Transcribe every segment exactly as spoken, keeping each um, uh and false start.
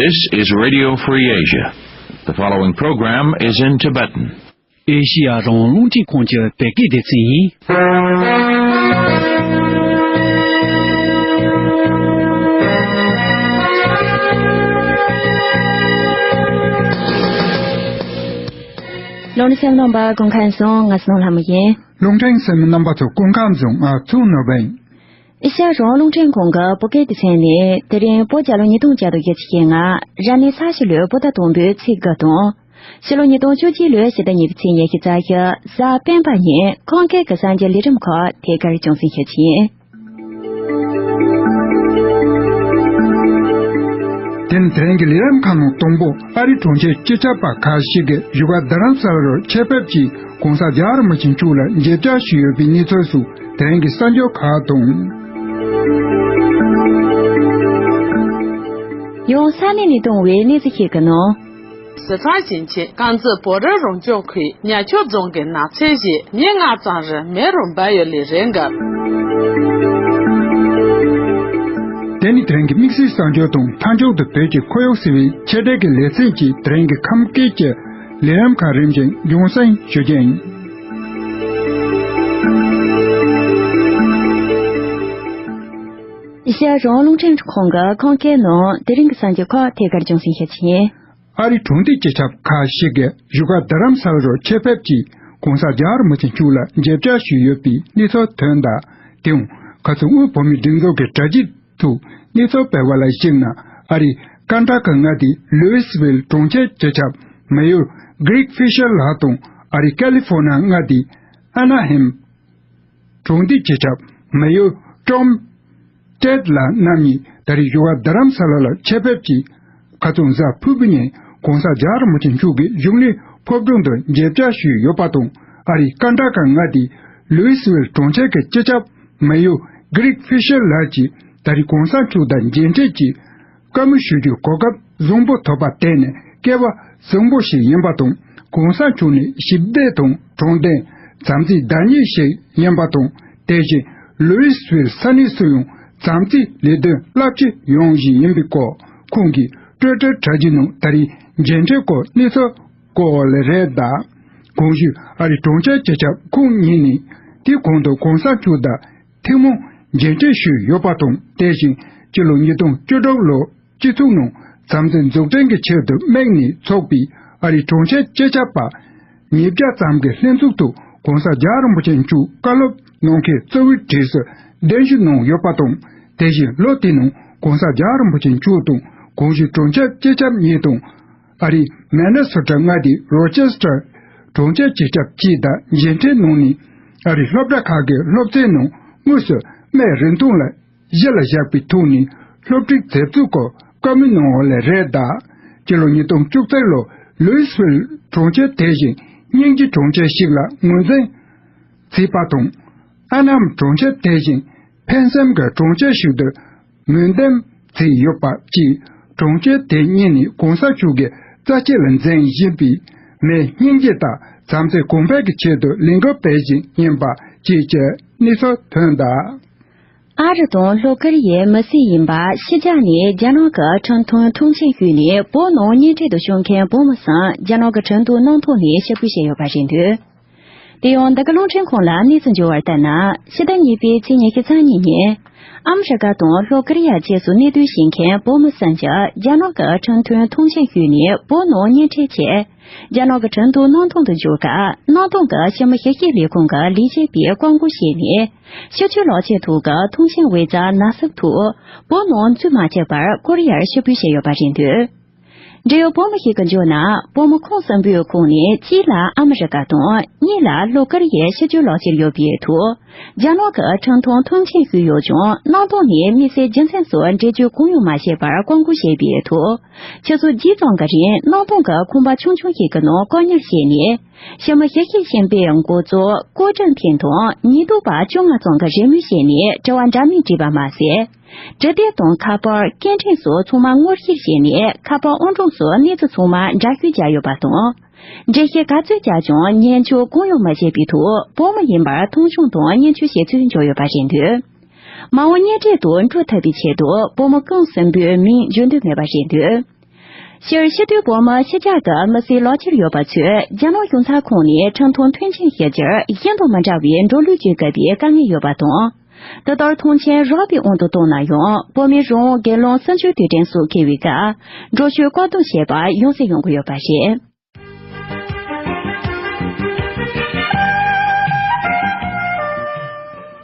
This is Radio Free Asia. The following program is in Tibetan. ཨེ་ཤི་ཡ་རང་དབང་རླུང་འཕྲིན་ཁང་གི་བོད་སྐད་སྡེ་ཚན་ཡིན། ལོ་ན་སེམས་རྣམ་པ་སྐུ་ཁམས་བཟང་། ང་སྣང་ལྷ་མོ་ཡིན། ལུང་འདྲེན་སེམས་རྣམ་པ་ཚོ་སྐུ་ཁམས་བཟང་། ང་ཚུགས་ནོར་བན། ཨེ་ཤ་ཡ་རང་དབང་རླུང་འཕྲིན་ཁང་གི་བོད་སྐད་སྡེ་ཚན་ནས་དེ་རིང་བོད་རྒྱལ་ལོ་ཉིས་སྟོང་བརྒྱ་དང་བརྒྱད་ཅུ་ཞེ་ལྔ། རབ་གནས་གཟའ་བཞི་ལོའི་བོད་ཟླ་དང་པོའི་ཚེས་དགུ་དང་། ཕྱི་ལོ་ཉིས་སྟོང་བཅུ་གཅིག་ལོའི་ཕྱི་ཟླ་གཉིས་པའི་ཚེས་ཉི་ཤུ་རྩ་བཞི་གཟའ་སྤེན་པ་ཉིན་ཁམས་སྐད་ཀྱི་གསར་འགྱུར་ལས་རིམ་ཁག་ཐད་ཀར་རྒྱང་སྲིང་ཞུ་རྒྱུ་ཡིན། དེ་ནི་དེ་རིང་གི་ལས་རིམ་ཁག་ནང་དང་པོ། ཨ་རིའི་གྲོང་ཁྱེར་སྤྱི་ཁྱབ་པ་ཁག་ཅིག་གིས་བཞུགས་སྒར་རྡ་རམ་ས་ལ་རུ་ཆེད་ཕེབས་ཀྱིས་གོང་ས་རྒྱལ་བ་རིན་པོ་ཆེ་མཆོག་ལ་མཇལ་བཅར་ཞུས་ཡོད་པའི་གནས་ཚུལ་སོགས་དེ་རིང་གི་གསར་འགྱུར་ཁག་དང་། ཡང་ས་གནས་ནས་བཏང་བའི་གནས་ཚུལ་ཞིག་གི་ནང་། ཟི་ཁྲོན་ཞིང་ཆེན་དཀར་མཛེས་བོད་རིགས་རང་སྐྱོང་ཁུལ་ཉ་ཆུ་རྫོང་གི་ནགས་ཚལ་ཞིག་ཉིན་ལྔ་ཙམ་རིང་མེ་རུ་འབར་ཡོད་ལས་རེད་འགབ། དེ་ནི་དེ་རིང་གི་དམིགས་བསལ་གསར་འགྱུར་དང་། མཐའ་མཇུག་ཏུ་བོད་ཀྱི་ཁོར་ཡུག་ཟེར་བའི་ཆེད་སྒྲིག་གི་ལེ་ཚན་གྱི་དེ་རིང་གི་ཁམས་སྐད་ཀྱི་ལས་རིམ་ཁག་རིམ་བཞིན་རྒྱང་སྲིང་ཞུ་རྒྱུ་ཡིན། ཨེ་ཤ་ཡ་རང་དབང་རླུང་འཕྲིན་ཁང་གི་ཁམས་སྐད་ནང་དེ་རིང་གི་གསར་འགྱུར་ཁག་ཐད་ཀར་རྒྱང་སྲིང་ཞུ་རྒྱུ་ཡིན། ཨ་རིའི་གྲོང་སྡེ་སྤྱི་ཁྱབ་ཁག་ཞིག་གིས་བཞུགས་སྒར་རྡ་རམ་ས་ལ་རུ་ཆེད་ཕེབས་ཀྱིས་གོང་ས་རྒྱལ་བ་རིན་པོ་ཆེ་མཆོག་ལ་མཇལ་བཅར་ཞུས་ཡོད་པའི་གནས་ཚུལ་ཐོན་གདའ། དེའང་ཁ་སང་དབུས་བོད་མིའི་སྒྲིག་འཛུགས་ཀྱི་དྲ་རྒྱའི་ཐོག་གནས་ཚུལ་སྤེལ་བ་ལ་གཞིགས་ན། ཨ་རིའི་ཀན་ཊ་ཀ་མངའ་སྡེའི་ལུའི་སི་ཝིལ་གྲོང་ཁྱེར་སྤྱི་ཁྱབ་མེ་ཡོར་གྷི་རིག་ཧྥི་ཤར་ལགས་དང་། ཨ་རིའི་ཀ་ལི་ཧྥོ་ནི་ཡ་མངའ་སྡེའི་ཨ་ན་ཧེམ་གྲོང་སྡེའི་སྤྱི་ཁྱབ་མེ་ཡོར་ཀྲོམ་ཏེད་ལགས་རྣམ་གཉིས་ད་རེས་བཞུགས་སྒར་རྡ་རམ་ས་ལ་ལ་ཆེད་ཕེབས་ཀྱིས་ཁ་སང་གཟའ་ཕུར་བུ་ཉིན་གོང་ས་རྒྱལ་བ་རིན་པོ་ཆེ་མཆོག་གི་གཞུང་ལས་ཕོ་བྲང་དུ་མཇལ་བཅར་ཞུས་ཡོད་པ་དང་། ཨ་རིའི་ཀན་ཊ་ཀ་མངའ་སྡེའི་ལུའི་སི་ཝིལ་གྲོང་ཁྱེར་གྱི་སྤྱི་ཁྱབ་མེ་ཡོར་གྷི་རིག་ཧྥི་ཤར་ལགས་ཀྱིས་ད་རེས་གོང་ས་མཆོག་དང་མཇལ་འཕྲད་ཀྱིས་བཀའ་མོལ་ཞུ་རྒྱུའི་གོ་སྐབས་བཟང་པོ་ཐོབ་པར་བརྟེན་ནས་སྐལ་བ་བཟང་པོ་ཞིག་ཡིན་པ་དང་། གོང་ས་མཆོག་ནས་ཞི་བདེ་དང་དྲང་བདེན་དམ་ཚིག་བདག་ཉིད་ཞིག་ཡིན་པ་དང་། དེ་བཞིན་ལུའི་སི་ཝིལ་ས་གནས་སུ་ཡང་དམ་ཚིག་ལས་དོན་རླབས་ཆེ་ཡོང་བཞིན་ཡིན་པའི་སྐོར་ཁོང་གིས་ཊུའི་ཊར་དྲ་རྒྱའི་ནང་ད་རེས་མཇལ་འཕྲད་སྐོར་གནས་ཚུལ་བཀོད་ཡོད་ལེ་རེད་གདའ། གོང་ཞུས་ཨ་རིའི་གྲོང་ཁྱེར་སྤྱི་ཁྱབ་ཁོང་ཉིད་ནས་དེ་གོང་དུ་གོང་ས་མཆོག་དང་ཐེངས་མང་མཇལ་འཕྲད་ཞུས་ཡོད་པ་དང་། དེ་བཞིན་སྤྱི་ལོ་ཉིས་སྟོང་བཅུ་དྲུག་ལོར་སྤྱི་ཚོགས་ནང་དམ་ཚིག་འཛུགས་སྐྲུན་གྱི་ཆེད་དུ་དམིགས་ནས་འཚོགས་པའི་ཨ་རིའི་གྲོང་ཁྱེར་སྤྱི་ཁྱབ་པ་ཉིས་བརྒྱ་ཙམ་གྱི་ལྷན་ཚོགས་ཐོག་གོང་ས་རྒྱལ་བ་རིན་པོ་ཆེ་མཆོག་བཀའ་སློབ་གནང་མཁན་གཙོ་བོའི་གྲས་སུ་གདན་ཞུ་གནང་ཡོད་པ་དང་། དེ་བཞིན་ལོ་དེའི་ནང་གོང་ས་རྒྱལ་བ་རིན་པོ་ཆེ་མཆོག་དང་གོང་ཞུས་གྲོང་ཁྱེར་སྤྱི་ཁྱབ་གཉིས་དང་། ཨ་རིའི་མེ་ནེ་སོ་ཊ་མངའ་སྡེའི་རོ་ཆེ་སི་ཊར་གྲོང་ཁྱེར་སྤྱི་ཁྱབ་བཅས་དང་མཇལ་འཕྲད་གནང་ནས། ཨ་རིའི་སློབ་གྲྭ་ཁག་གི་སློབ་ཚན་ནང་དངོས་སུ་སྨན་རིན་ཐང་ལ་གཞི་ལ་བཞག་པའི་ཐོག་ནས་སློབ་ཁྲིད་མཛད་ཚུལ་སྐོར་བཀའ་མོལ་གནང་ཡོད་ལེ་རེད་གདའ། སྤྱི་ལོ་ཉིས་སྟོང་བཅུ་གཅིག་ལོར་ལུའི་སི་ཝིལ་གྲོང་ཁྱེར་དེ་བཞིན་སྙིང་རྗེའི་གྲོང་ཁྱེར་ཞིག་ལ་ངོས་འཛིན་བྱས་པ་དང་། ཨ་ན་ཧམ་གྲོང་ཁྱེར་དེ་བཞིན་ཕན་སེམས་ཀྱི་གྲོང་ཁྱེར་ཞིག་ཏུ་ངོས་འདེམས་བྱས་ཡོད་པ་བཅས། གྲོང་ཁྱེར་དེ་གཉིས་ནས་གོང་ས་མཆོག་གི་རྩ་ཆེ་ལ་འཛིན་བཞིན་པའི་མིའི་སྙིང་རྗེ་དང་དམ་ཚིག་གོང་འཕེལ་གྱི་ཆེད་དུ་ལས་འགུལ་སྤེལ་བཞིན་ཡིན་པ་བཅས་ཀྱི་གནས་ཚུལ་ཐོན་གདའ། ཨ་རི་དང་ལྷོ་ཀོ་རི་ཡའི་མི་སེར་ཡིན་པ་ཕྱི་རྒྱལ་ནས་རྒྱ་ནག་གི་ཁྲིམས་མཐུན་ཐོངས་མཆན་ཞུས་ནས་བོད་ནང་གཉེན་འཕྲད་དུ་ཞུགས་མཁན་བོད་མི་གསུམ་རྒྱ་ནག་གི་ཁྲིམས་མཐུན་གནང་སྟངས་ནས་ཕྱིར་འབུད་བྱས་ཡོད་པ་རེད་འདུག། དེ་ཡང་འདི་ག་རླུང་འཕྲིན་ཁང་ལ་གནས་ཚུལ་འབྱོར་བར་ལྟར་ན། ཕྱི་ཟླ་གཉིས་པའི་ཚེས་ཉི་ཤུ་རྩ་གཉིས་ཉིན། ཨ་མི་རི་ཀ་དང་ལྷོ་ཀོ་རི་ཡ་བཅས་སུ་གནས་སྡོད་བྱེད་མཁན་བོད་མི་གསུམ་གྱིས་རྒྱ་ནག་གི་ཁྲིམས་མཐུན་ཐོངས་མཆན་ཞུས་ནས་བོད་ནང་གཉེན་འཕྲད་ཆེད། རྒྱ་ནག་གི་ཁྲིམས་མཐུན་གནང་སྟངས་དུ་འཇུག་སྐབས། གནང་སྟངས་ཀྱི་ཕྱི་མི་ཞིབ་བཤེར་ལས་ཁུངས་ཀྱི་ལས་བྱེད་པས་བཀག་འགོག་བྱས་ནས། ཕྱི་སྐྱོད་ལག་ཁྱེར་ཐོག་གི་ཐོངས་མཆན་འོད་རྩ་ནག་གསུབ་ཐོག་བོད་ནང་འཛུལ་མ་བྱས་པར་ཀོ་རི་ཡར་ཕྱིར་འབུད་བྱས་ཡོད་པ་རེད་འདུག། འབྲེལ་ཡོད་བོད་མི་ཞིག་གིས་བརྗོད་ན། བོད་མི་ཁོང་གསུམ་པོའི་ཁོངས་ནས་གཅིག་ལ་ཨ་མི་རི་ཀ་དང་། གཉིས་ལ་ལྷོ་ཀོ་རི་ཡའི་ཕྱི་སྐྱོད་ལག་ཁྱེར་ཡོད་པའི་ཐོག་རྒྱ་ནག་གི་ཁྲིམས་མཐུན་ཐོངས་མཆན་ཞུས་ཡོད་ཀྱང་། གནང་སྟངས་ནས་དམིགས་བསལ་རྒྱུ་མཚན་སོགས་འགྲེལ་བརྗོད་གང་ཡང་མ་བྱས་པར་བཀག་འགོག་བྱས་པའི་ཐོག་ཆུ་ཚོད་བརྒྱད་ཙམ་གྱི་རིང་གནང་སྟངས་ཀྱི་ཁང་པ་ཆུང་ཆུང་ཞིག་གི་ནང་བཀག་ཉར་བྱས་ནས། ཕྱི་མི་ཞིབ་བཤེར་ཤེས་དཔལ་འགོ་གཙོ་ཀོ་ཀྲིན་ཕིན་དང་ཉེན་རྟོག་པ་བཅོ་ལྔ་ཙམ་གྱིས་རེས་མོས་བྱས་ནས་དྲི་བ་འདྲ་མིན་དྲིས་པ་མ་ཟད། འཕྲུལ་དེབ་དང་ཁ་པར་སྐད་འཕྲིན་སོགས་ཚང་མ་ངོ་བཤེར་བྱས་ནས། ཁ་པར་ཨང་གྲངས་སོགས་གནས་ཚུལ་ཚང་མ་འདྲ་བཤུས་བྱས་ཡོད་པ་དང་། འགྲེལ་བཤད་ག་ཚོད་བྱས་ཀྱང་ཉེས་འགེལ་གང་ཡང་མ་བྱས་པའི་ཐོག་བོད་མི་ཡིན་པར་མཐོང་ཆུང་དང་བརྙས་བཅོས་བྱས་ཚུལ་འབྱོར་ཡོད་པ་རེད་འདུག། མ་འོངས་གཉེན་འཕྲད་དུ་འགྲོ་ཐུབ་པའི་ཆེད་དུ་བོད་མི་ཁོང་གསུམ་པོའི་མིང་བརྗོད་འདོད་མེད་པ་རེད་འདུག། སྤྱིར་ཕྱི་སྡོད་བོད་མི་ཕྱི་རྒྱལ་དུ་མི་སེར་ལོ་ཆེར་ཡོད་པ་ཚོས་རྒྱ་ནག་གཞུང་ཚབ་ཁང་ནས་ཁྲིམས་མཐུན་མཐུན་རྐྱེན་བཞེས་རྒྱུར་ཤིན་ཏུ་མི་འདྲ་བའི་འགྲོ་ལུགས་ཀྱི་དགོས་པའི་དཀའ་ངལ་ཡོད་པ་དང་། དེ་ལྟར་མཐོང་རྐྱེན་རག་པའི་དབང་དུ་བཏང་ན་ཡང་། བོད་མི་རང་དབང་སྒེར་ལངས་སྲིད་བྱུས་དེ་དྲན་སོགས་འཁེལ་བའི་སྐབས། འགྲོ་ཕྱོགས་བཀག་སྡོམ་བྱས་པ་ཡང་སེ་ཡོང་གི་ཡོད་པ་རེད།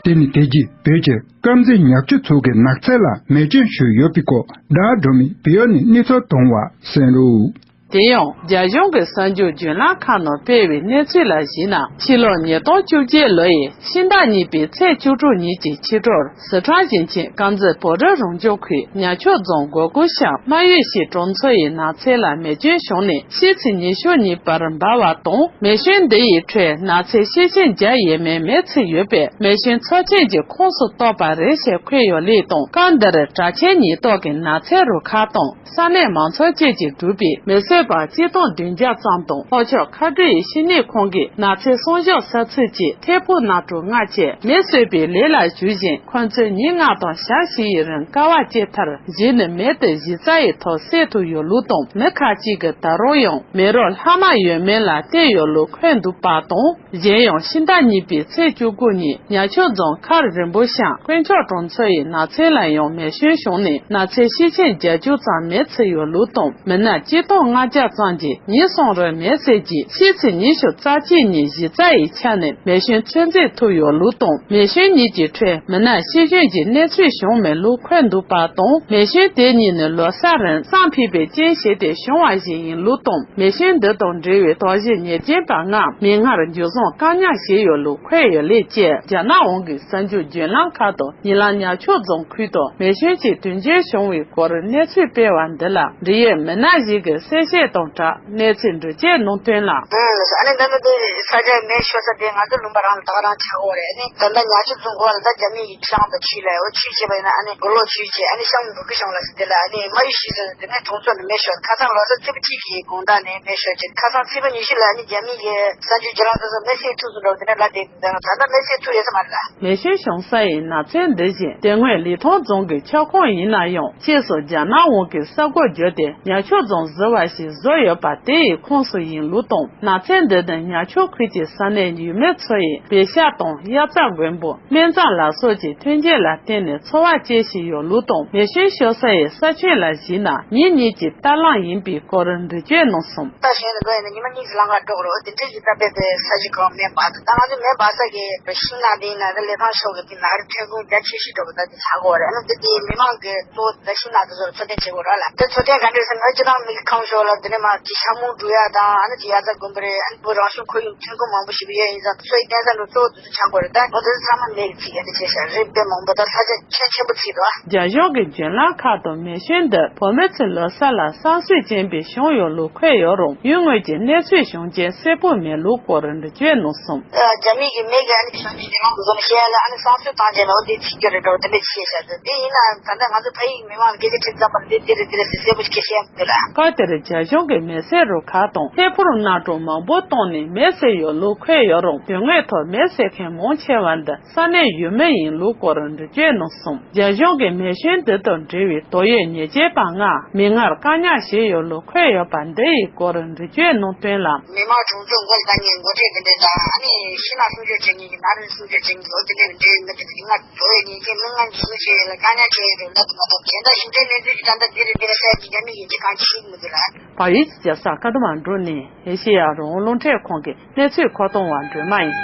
དེ་ནི་དེ་རྗེས་བོད་ཀྱི་དཀར་མཛེས་ཉ་ཆུ་མཚོ་གི་ནགས་ཚལ་ལ་མེ་སྐྱོན་བྱུང་ཡོད་པའི་སྐོར་བརྡ་སྤྲོད་མི་བེ་ཡོ་ནས་གནས་ཚུལ་བཏང་བ་གསན་རོགས། དེ་ཡང་རྒྱ་གཞུང་གི་གསར་འགྱུར་བརྒྱུད་ལམ་ཁག་ནང་སྤེལ་བའི་གནས་ཚུལ་ལ་གཞིགས་ན། ཕྱི་ལོ་ཉིས་སྟོང་བཅོ་བརྒྱད་ལོ་ཡི་ཕྱི་ཟླ་གཉིས་པའི་ཚེས་བཅུ་དྲུག་ཉིན་གྱི་ཕྱི་དྲོར། སི་ཁྲོན་ཞིང་ཆེན་དཀར་མཛེས་བོད་རིགས་རང་སྐྱོང་ཁུལ་ཉ་ཆུ་རྫོང་སྒོ་ཀུན་ཤང་རྨ་ཡུལ་ཞིག་གྲོང་ཚོ་ཡི་ནགས་ཚལ་ལ་མེ་སྐྱོན་བྱུང་ནས་ཕྱི་ཚེས་ཉི་ཤུ་ཉིན་བར་འབར་བ་དང་། མེ་སྐྱོན་འདི་ཡི་ཁྲོད་ནགས་ཚལ་ཤེར་ཕྱིན་བརྒྱབ་ཡས་མས་མེ་ཚིག་ཡོད་པས་མེ་སྐྱོན་ཚབས་ཆེན་གྱི་ཁོངས་སུ་གཏོགས་པ་རེད་ཞེས་འཁོད་ཡོད་ལུགས་དང་། སྐབས་འདིར་དྲག་ཆེན་ཉེན་རྟོག་གི་ནགས་ཚལ་རུ་ཁག་དང་། ས་གནས་མང་ཚོགས་བཅས་ཀྱིས་བསྒྲུབས་པའི་མེ་གསོད་པ་གཅིག་སྟོང་བདུན་བརྒྱ་ཙམ་དང་། ལྷོ་ཕྱོགས་མཁའ་འགྲོའི་ཤིང་ནགས་ཁང་གི་ནགས་ཚལ་སྲུང་སྐྱོབ་ས་ཚིགས་ཀྱི་ཐད་ཕུག་ནགས་གྲོང་ལྔ་བཅས་མེ་གསོད་པའི་ལས་ལ་ཞུགས་ཤིང་། ཁོ་ཚོས་ཉིན་ལྔ་དང་ཞག་བཞི་ཡི་རིང་དཀའ་བ་སྤྱད་མཐར། གཞི་ནས་མེ་དེ་གཞི་རྩ་ཡི་ཐོག་སེལ་ཐུབ་ཡོད་ལུགས་དང་། མི་ཁག་ཅིག་གིས་ད་རུང་ཡང་མེ་རོ་ལྷག་མ་ཡོད་མེད་ལ་བལྟས་ཡོད་ལུགས་འཁོད་འདུག་པ་དང་། གཞན་ཡང་ཕྱི་ཟླ་གཉིས་པའི་ཚེས་བཅུ་དགུ་ཉིན་ཉ་ཆུ་རྫོང་མཁར་རིན་པོ་ཤང་དཀོན་མཆོག་གྲོང་ཚོ་ཡི་ནགས་ཚལ་ལ་ཡང་མེ་སྐྱོན་བྱུང་ནས་ནགས་ཚལ་ཤེར་ཕྱིན་བརྒྱད་ཅུ་ཙམ་མེ་ཚིག་ཡོད་ལུགས་དང་། མི་སྣ་གཅིག་སྟོང་ལྔ་བརྒྱ་ཙམ་གྱིས་ཉིན་གསུམ་རིང་མེ་བསད་རྗེས་ཕྱི་ཚེས་ཉི་ཤུ་རྩ་གཅིག་ཉིན་གཞི་རྩ་ཡི་ཆ་ནས་མེ་སྐྱོན་ཚོད་འཛིན་ཐུབ་ཡོད་ལུགས་དང་། མེ་སྐྱོན་གཉིས་ཀྱི་ཁྲོད་མི་སྣ་ཤི་གཞོན་གྱི་གནས་ཚུལ་བྱུང་མེད་ལུགས་འཁོད་འདུག་པ་དང་། མེ་སྐྱོན་དེ་གཉིས་ནི་ལོ་གསར་རིང་བསང་ཕུད་པའི་རྐྱེན་བྱས་ཏེ་བྱུང་བ་ཞིག་ཡིན་ལུགས་དང་། མེ་སྐྱོན་འདི་དང་འབྲེལ་བའི་དོགས་གཞི་ཉེར་བདུན་པ་ལྔ་མིག་སྔར་འཇུ་བཟུང་བཀག་ཉར་བྱས་ཡོད་ལུགས་འཁོད་ཡོད་ལུགས་བཅས་རྒྱ་ནག་དབང་གིས་གསར་འགྱུར་བརྒྱུད་ལམ་ཁག་ཏུ་ཉེ་ལམ་ཉ་ཆུ་རྫོང་ཁུལ་དུ་མེ་སྐྱོན་གྱི་དོན་རྐྱེན་བྱུང་བའི་སྐོར་གནས་ཚུལ་སྤེལ་བ་འདི་ལ་འབྲེལ་ཡོད་མི་སྣ་ཞིག་གིས་གསལ་བཤད་དང་སྦྲགས་གནས་ཚུལ་འགྲེལ་བརྗོད་གནང་དོན་ལ། ཨ་ནི་ད་ནི་དེ་ས་ཆ་མེ་ཤོར་ས་དེ་ང་ཚོ་ལུང་པ་རང་ལ་ད་ག་རང་ཆགས་ཡོད་རེད། ཨ་ནི་ད་ལྟ་ཉ་ཆུ་རྫོང་ཁོངས་ལ་ད་རྒྱ་མི་ཡི་ཆང་དང་ཆུ་ལ་འོ་ཆུ་བྱས་པ་ཡིན་ན་ཨ་ནི་གོ་ལོག་ཆུ་བྱས། ཨ་ནི་ཤང་འབུ་ཀི་ཤང་ལ་ཟེར་དེ་ལ་ཨ་ནི་མ་ཡུ་ཤི་ཟེར་དེ་ནས་གྲོང་ཚོ་ནས་མེ་ཤོར། ཁ་སང་ལོ་གསར་ཚེས་པ་གཅིག་གི་དགོང་དག་ནས་མེ་ཤོར་རྗེས་ཁ་སང་ཚེས་པ་ཉི་ཤུ་ལ་ཨ་ནི་རྒྱ་མི་གི་གསར་འགྱུར་བརྒྱུད་ལམ་དེ་ཚོ་མེ་བསད་ཐུབ་སོང་འགྲོ་དེ་ནས་ལ་དེ་ད་ལྟ་མེ་བསད་ཐུབ་ཡོད་ས་མ་རེད་ལ། མེ་སྐྱོན་བྱུང་ས་ཡི་ནགས་ཚལ་འདི་བཞིན་དེ་སྔོན་ལི་ཐང་རྫོང་གི་ཁྱབ་ཁོངས་ཡིན་ན་ཡང་། ཕྱིས་སུ་རྒྱ་ནག་དབང་གིས་ས་སྒོ་བརྒྱུད་དེ་ཉ་ཆུ་རྫོང་ཟེར་བ་ཞིག་བཟོས་ཡོད་པ་དེ་ཡི་ཁོངས་སུ་ཡིན་ལུགས་དང་། ནགས་ཚལ་འདི་ནི་ཉ་ཆུ་ཁུལ་གྱི་ས་གནས་ཡུལ་མི་ཚོ་ཡིས་བེ་ཤ་དང་དབྱར་རྩྭ་དགུན་འབུ། སྨན་རྫས་ལ་སོགས་ཀྱི་ཐོན་སྐྱེད་ལ་བརྟེན་ནས་འཚོ་བ་སྐྱེལ་བཞིན་ཡོད་ལུགས་དང་། མེ་སྐྱོན་ཤོར་ས་ཡི་ས་ཁྱོན་ལ་གཞིགས་ན་ཉིན་གཉིས་ཀྱི་རྟ་གླང་ཡིན་པའི་སྐོར་འགྲེལ་བརྗོད་གནང་སོང་། རྟ་ཞོན་ནས་འགྲོ་ཡིན་ན་ཉི་མ་གཉིས་ཀྱི་ལམ་ཁ་འགྲོ་དགོས་རེད། འོ་དེ་འདྲའི་གི་རྟ་དཔེ་དེ་ས་གཞི་གང་མེ་འབར་འདུག་ད་ང་ཚོ་མེ་འབར་ས་གི་ཤིང་ནགས་དེ་ཡིན་ན་དེ་ལི་ཐང་ཕྱོགས་གི་དེ་ནགས་རི་ཐོན་ཁུངས་རྒྱ་ཆེ་ཤོས་འགྲོ་གི་ད་དེ་ཆགས་དགོས་རེད། ཨ་ནི་དེ་དེ་མི་མང་གི་གཙོ་བོ་དེ་ཤིང་ནགས་དེ་ཚོར་འཚོ་རྟེན་བྱེད་དགོས་རེད་ལ། དེ་འཚོ་རྟེན་ག་འདྲ་ཟེར་ན་སྤྱིར་བཏང་མི་གི་ཁམས་ཕྱོགས་ལ་དེ་ནས་མ་གི་ཤ་མོང་འགྲོ་ཡ་དང་ཨ་ནི་དེ་དབྱར་རྩྭ་དགུན་འབུ་རེད། ཨ་ནི་བོད་རང་བྱུང་ཁོར་ཡུག་ཐོན་ཁུངས་མང་པོ་ཞིག་ཡོད་ཡིན་ཙང་འཚོ་ཡི་རྟེན་ས་འགྲོ་གཙོ་བོ་དེ་ཚོ་ཆགས་དགོས་རེད། ད་འོ་དེ་ཚོ་ཚང་མ་མེ་གི་ཚིག་ཡ་དེ་བྱས་ཤག་རི་དཔེ་མང་པོ་ད་ས་ཆ་ཁྱོན་ཆེན་པོ་ཚིག་འདུག་རྒྱ་གཞུང་གི་བརྒྱུད་ལམ་ཁག་ཏུ་མེ་སྐྱོན་འདི་བོད་མི་ཚོའི་ལོ་གསར་ལ་བསམ་ཤེས་ཅན་པའི་བྱུང་ཡོད་ལུགས་འཁོད་ཡོད་རུང་ཡུལ་དངོས་ཀྱི་གནས་ཚུལ་བྱུང་རྐྱེན་གསལ་པོ་མེད་ལུགས་སྐོར་འགྲེལ་བརྗོད་གནང་སོང་། རྒྱ་མི་གི་མེ་གི་ཨ་ནི་བྱུང་རྐྱེན་དེ་རང་གི་བཟོ་ནས་བཤད་ཡ་ལ་ཨ་ནི་བསམ་ཤེས་བཏང་རྐྱེན་ལ་འོ་དེ་ཚིག་རྒྱུ་རེད་འགྲོ་དེ་འདྲ་བྱས་ཤག་དེ་ཡིན་ན་ད་ལྟ་ང་ཚོ་ཕ་ཡིག་མི་མང་གི་སྐད་ཆ་དྲིས་ཙམ་པ་ལ་དེ་དེ་རེད་དེ་རེད་ཟེར་གསལ་པོ་ཞིག་བཤད་མི་འདུག་ལ། སྐབས་དེར་རྒྱ་གཞུང་གིས་མེ་གསོད་རུ་ཁག་དང་ཐད་ཕུག་ནགས་གྲོང་མང་པོ་བཏང་ནས་མེ་བསད་ཡོད་ལུགས་འཁོད་ཡོད་རུང་དོན་དངོས་ཐོག་མེ་བསད་མཁན་མང་ཆེ་བ་འདི་ས་གནས་ཡུལ་མི་ཡིན་ལུགས་སྐོར་འགྲེལ་བརྗོད་གནང་སོང་། རྒྱ་གཞུང་གིས་མེ་སྐྱོན་འདི་དང་འབྲེལ་བའི་དོགས་ཡོད་ཉེས་ཅན་པ་ལྔ་མིག་སྔར་བཀག་ཉར་བྱས་ཡོད་ལུགས་འཁོད་ཡོད་པ་འདི་ཡི་སྐོར་འགྲེལ་བརྗོད་གནང་དོན་ལ། མི་མང་གྲོང་ཚོ་མགོ་ལ་བཏང་མཁན་འགོ་ཁྲིད་འདི་འདྲ་དང་ཨ་ནི་ཤིང་ནགས་སྲུང་སྐྱོབ་བྱེད་མཁན་གྱི་ནགས་རི་སྲུང་སྐྱོབ་བྱེད་མཁན་འོ་དེ་འདྲའི་འབྲེལ་ཡོད་མི་དེ་ཚོ་མིག་སྔར་དོགས་ཡོད་ཉེས་ཅན་མི་ལྔ་འཇུ་བཟུང་བྱས་ཡོད་ལ་བཀག་ཉར་བྱས་ཡོད་འདུག་ལབ་ཀྱི་མ་གཏོགས་གཞན་དག་ཞིབ་ཕྲའི་གནས་ཚུལ་གྱི་ད་ལྟ་འདི་རེད་འདི་རེད་ཟེར་གྱི་རྒྱ་མི་ཡིན་གྱི་གང་ཅི་ཤེས་ཀྱི་མི་འདུག་ལ། བལ་ཡུལ་གྱི་རྒྱལ་ས་ཀ་ཐ་མན་གྲུ་ནས་ཨེ་ཤེ་ཡ་རང་དབང་རླུང་འཕྲིན་ཁང་གི་གནས་ཚུལ་མཁོ་གཏོང་བ་སྒྲོལ་མ་ཡིན།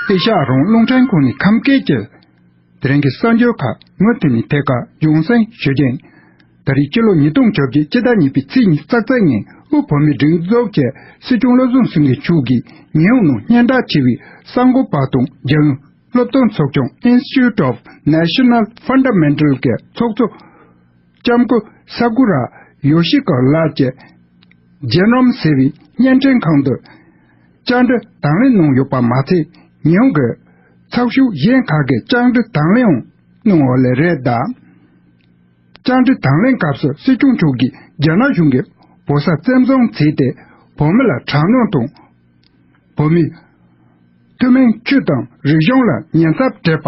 ཨེ་ཤེ་ཡ་རང་དབང་རླུང་འཕྲིན་ཁང་ནས་ཁམས་སྐད་ཀྱི་དེ་རིང་གི་གསར་འགྱུར་ཁག་ངོས་དེ་ནས་ཐད་ཀར་རྒྱང་སྲིང་ཞུ་རྒྱུ་ཡིན། ད་རེས་ཕྱི་ལོ་ཉིས་སྟོང་བཅོ་བརྒྱད་སྤྱི་ཟླ་གཉིས་པའི་ཚེས་ཉི་ཤུ་རྩ་གཅིག་ཉིན་དབུས་བོད་མིའི་སྒྲིག་འཛུགས་ཀྱི་སྲིད་སྐྱོང་བློ་བཟང་སེང་གེ་མཆོག་གིས་ཉི་ཧོང་ནང་སྙན་གྲགས་ཆེ་བའི་གསར་འགོད་པ་དང་རྒྱལ་ཡོངས་སློབ་སྟོན་ཚོགས་ཆུང་Institute of National Fundamental གྱི་ཚོགས་གཙོ་ལྕམ་སྐུ་ས་ཀུ་ར་ཡོ་ཤི་ཀོ་ལགས་ཀྱིས་ཇེ་ནོམ་ཟེར་བའི་བརྙན་འཕྲིན་ཁང་དུ་བཅར་འདྲི་དང་ལེན་གནང་ཡོད་པ་མ་ཚད། ཉི་ཧོང་གི་ཚགས་ཤོག་གཞན་ཁག་གིས་བཅར་འདྲི་དང་ལེན་ཡང་གནང་ཡོད་ལེ་རེད་གདའ། བཅར་འདྲི་དང་ལེན་སྐབས་སུ་སྲིད་སྐྱོང་མཆོག་གིས་རྒྱ་ནག་གཞུང་གིས་བོད་ས་བཙན་བཟུང་བྱས་ཏེ་བོད་མི་ལ་དྲག་གནོན་དང་། བོད་མིའི་ཐུན་མིན་ཆོས་དང་རིག་གཞུང་ལ་ཉེན་ཚབས་སྤྲད་པ།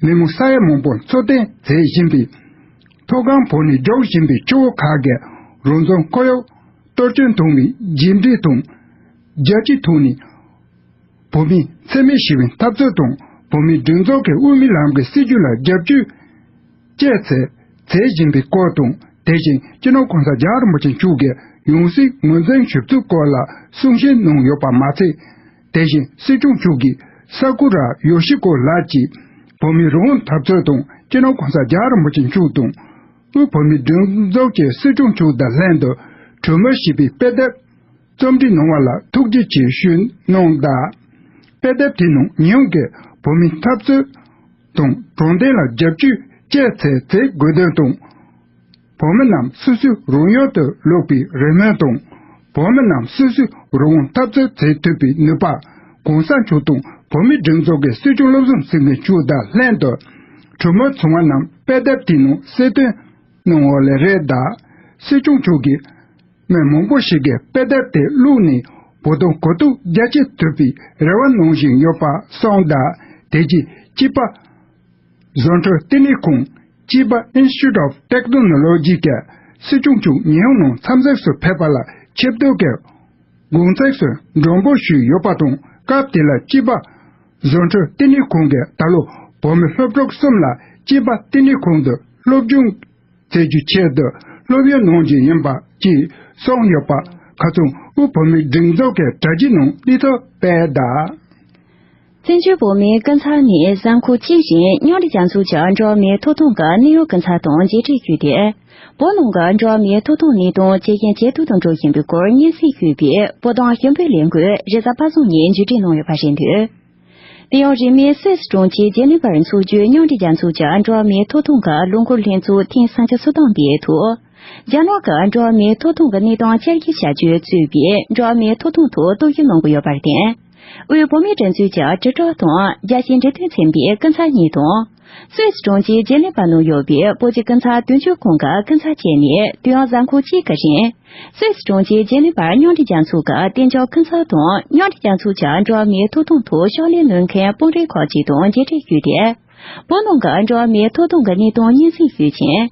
མི་མང་ས་ཡ་མང་པོ་འཚོ་རྟེན་མཛད་བཞིན་པའི། མཐོ་སྒང་བོད་ནས་རྒྱུག་བཞིན་པའི་ཆུ་བོ་ཁག་གི་རང་བྱུང་ཁོར་ཡུག་གཏོར་སྐྱོན་བཏང་བའི་རྗེས་འབྲས་དང་། རྒྱལ་སྤྱིའི་ཐོག་ནས་བོད་མིའི་འཚེ་མེད་ཞི་བའི་འཐབ་རྩོད་དང་། བོད་མིའི་སྒྲིག་འཛུགས་ཀྱི་དབུ་མའི་ལམ་གྱི་སྲིད་བྱུས་ལ་རྒྱབ་སྐྱོར་བཅས་མཛད་བཞིན་པའི་སྐོར་དང་། དེ་བཞིན་སྤྱི་ནོར་གོང་ས་རྒྱལ་བ་རིན་པོ་ཆེ་མཆོག་གི་ཡང་སྲིད་ངོས་འཛིན་ཞུ་ཚུལ་སྐོར་ལ་གསུང་བཤད་གནང་ཡོད་པ་མ་ཚད། དེ་བཞིན་སྲིད་སྐྱོང་མཆོག་གིས་ས་ཀུ་ར་ཡོ་ཤི་ཀོ་ལགས་ཀྱིས་བོད་མིའི་རང་དབང་འཐབ་རྩོད་དང་། སྤྱི་ནོར་གོང་ས་རྒྱལ་བ་རིན་པོ་ཆེ་མཆོག་དང་། དབུས་བོད་མིའི་སྒྲིག་འཛུགས་ཀྱི་སྲིད་སྐྱོང་མཆོག་དང་ལྷན་དུ་གྲོས་མོལ་བྱས་པའི་དཔེ་དེབ་རྩོམ་སྒྲིག་གནང་བ་ལ་ཐུགས་རྗེ་ཆེ་ཞུ་གནང་དང་། དཔེ་དེབ་དེའི་ནང་ཉེ་རབས་ཀྱི་བོད་མིའི་འཐབ་རྩོད་དང་དྲང་བདེན་ལ་རྒྱབ་སྐྱོར་བཅས་མཛད་དགོས་དོན་དང་། བོད་མི་རྣམས་སོ་སོའི་རང་ཡུལ་དུ་ལོག་པའི་རེ་སྨོན་དང་། བོད་མི་རྣམས་སོ་སོའི་རང་དབང་འཐབ་རྩོད་མཛད་ཐུབ་པའི་ནུས་པ། གོང་ས་མཆོག་དང་བོད་མིའི་སྒྲིག་འཛུགས་ཀྱི་སྲིད་སྐྱོང་བློ་བཟང་སེང་གེ་མཆོག་དང་ལྷན་དུ་གྲོས་མོལ་བྱུང་བ་རྣམས་དཔེ་དེབ་དེའི་ནང་གསལ་སྟོན་གནང་ཡོད་ལེ་རེད་ད། སྲིད་སྐྱོང་མཆོག་གིས་མི་མང་པོ་ཞིག་གིས་དཔེ་དེབ་དེ་བླུགས་ནས་བོད་དོན་གོ་རྟོགས་རྒྱ་ཆེ་ཐུབ་པའི་རེ་བ་གནང་བཞིན་ཡོད་པ་གསུངས་དང་། དེ་རྗེས་སྐྱིད་པ་བཟོ་གྲྭ་ལྟེ་གནས་ཁང་། Chiba Institute of Technology གི་སྲིད་སྐྱོང་མཆོག་ཉི་ཧོང་ནང་འཚམས་གཟིགས་སུ་ཕེབས་པ་ལ་ཆེ་བསྟོད་ཀྱི་དགོངས་ཚུལ་སོགས་མགྲོན་འབོད་ཞུས་ཡོད་པ་དང་། སྐབས་དེ་ལ་སྐྱིད་པ་བཟོ་གྲྭ་ལྟེ་གནས་ཁང་གིས་ད་ལོ་བོད་མི་སློབ་ཕྲུག་གསུམ་ལ་སྐྱིད་པ་ལྟེ་གནས་ཁང་དུ་སློབ་སྦྱོང་བྱེད་རྒྱུའི་ཆེད་དུ་སློབ་ཡོན་གནང་རྒྱུ་ཡིན་པ་བཅས་གསུངས་ཡོད་པ། ཁ་སང་དབུས་བོད་མིའི་སྒྲིག་འཛུགས་ཀྱི་དྲ་རྒྱའི་ནང་གནས་ཚུལ་སྤེལ་གདའ། བཙན་བྱོལ་བོད་མིའི་སྐུ་ཚབ་ནས་གཟའ་འཁོར་གཅིག་རིང་མཉམ་འབྲེལ་རྒྱལ་ཚོགས་ཀྱི་འགྲོ་བ་མིའི་ཐོབ་ཐང་གི་གནད་ཡོད་སྐུ་ཚབ་དང་མཇལ་འཕྲད་ཞུས་ཏེ། བོད་ནང་གི་འགྲོ་བ་མིའི་ཐོབ་ཐང་གནས་སྟངས་ཇེ་ཞན་ཇེ་སྡུག་ཏུ་འགྲོ་བཞིན་པའི་སྐོར་སྙན་སེང་ཞུས་པའི་བོད་དོན་ཞུ་འབོད་ལས་འགུལ་རེས་གཟའ་པ་སངས་ཉིན་མཇུག་སྒྲིལ་གནང་ཡོད་པ་རེད་འདུག་དེ་ཡང་རིས་མེད་སུད་སི་གྲོང་ཁྱེར་ཇི་ནི་ཝར་འཚོགས་རྒྱུའི་མཉམ་འབྲེལ་རྒྱལ་ཚོགས་ཀྱི་འགྲོ་བ་མིའི་ཐོབ་ཐང་གི་ལོ་འཁོར་ལྷན་ཚོགས་ཐེངས་སུམ་ཅུ་སོ་བདུན་པའི་ཐོག་རྒྱ་ནག་གི་འགྲོ་བ་མིའི་ཐོབ་ཐང་གི་གནས་སྟངས་བསྐྱར་ཞིབ་བྱ་རྒྱུ་གཙོས་པའི་འགྲོ་བ་མིའི་ཐོབ་ཐང་ཐོག་རྟོག་ཞིབ་གནང་གི་ཡོད་པར་བརྟེན། དབུས་བོད་མིའི་སྒྲིག་འཛུགས་ཀྱི་དྲིལ་བསྒྲགས་དང་རྒྱལ་སྤྱིའི་འབྲེལ་མཐུད་ཚན་པའི་སྐུ་ཚབ་གཉིས་དང་། སུད་སི་གྲོང་ཁྱེར་ཇི་ནི་ཝར་ནང་ཡོད་པའི་བོད་ཀྱི་སྐུ་ཚབ་དོན་གཅོད་ཁང་གི་སྐུ་ཚབ་བཅས་ནས་དུས་ཡུན་གཟའ་འཁོར་གཅིག་གི་རིང་། སུད་སི་གྲོང་ཁྱེར་ཇི་ནི་ཝར་མཉམ་འབྲེལ་རྒྱལ་ཚོགས་ཀྱི་གཏན་འཇགས་སྐུ་ཚབ་དང་མཉམ་འབྲེལ་རྒྱལ་ཚོགས་ཀྱི་འགྲོ་བ་མིའི་ཐོབ་ཐང་ཐོག་ཕྱག་ལས་གནང་མཁན་དཔོན་རིགས་ཁག་ཅིག་དང་མཇལ་འཕྲད་ཞུས་ཏེ། བོད་ནང་གི་འགྲོ་བ་མིའི་ཐོབ་ཐང་གི་གནས་སྟངས་སྙན་སེང་ཞུས་ཕྱིན།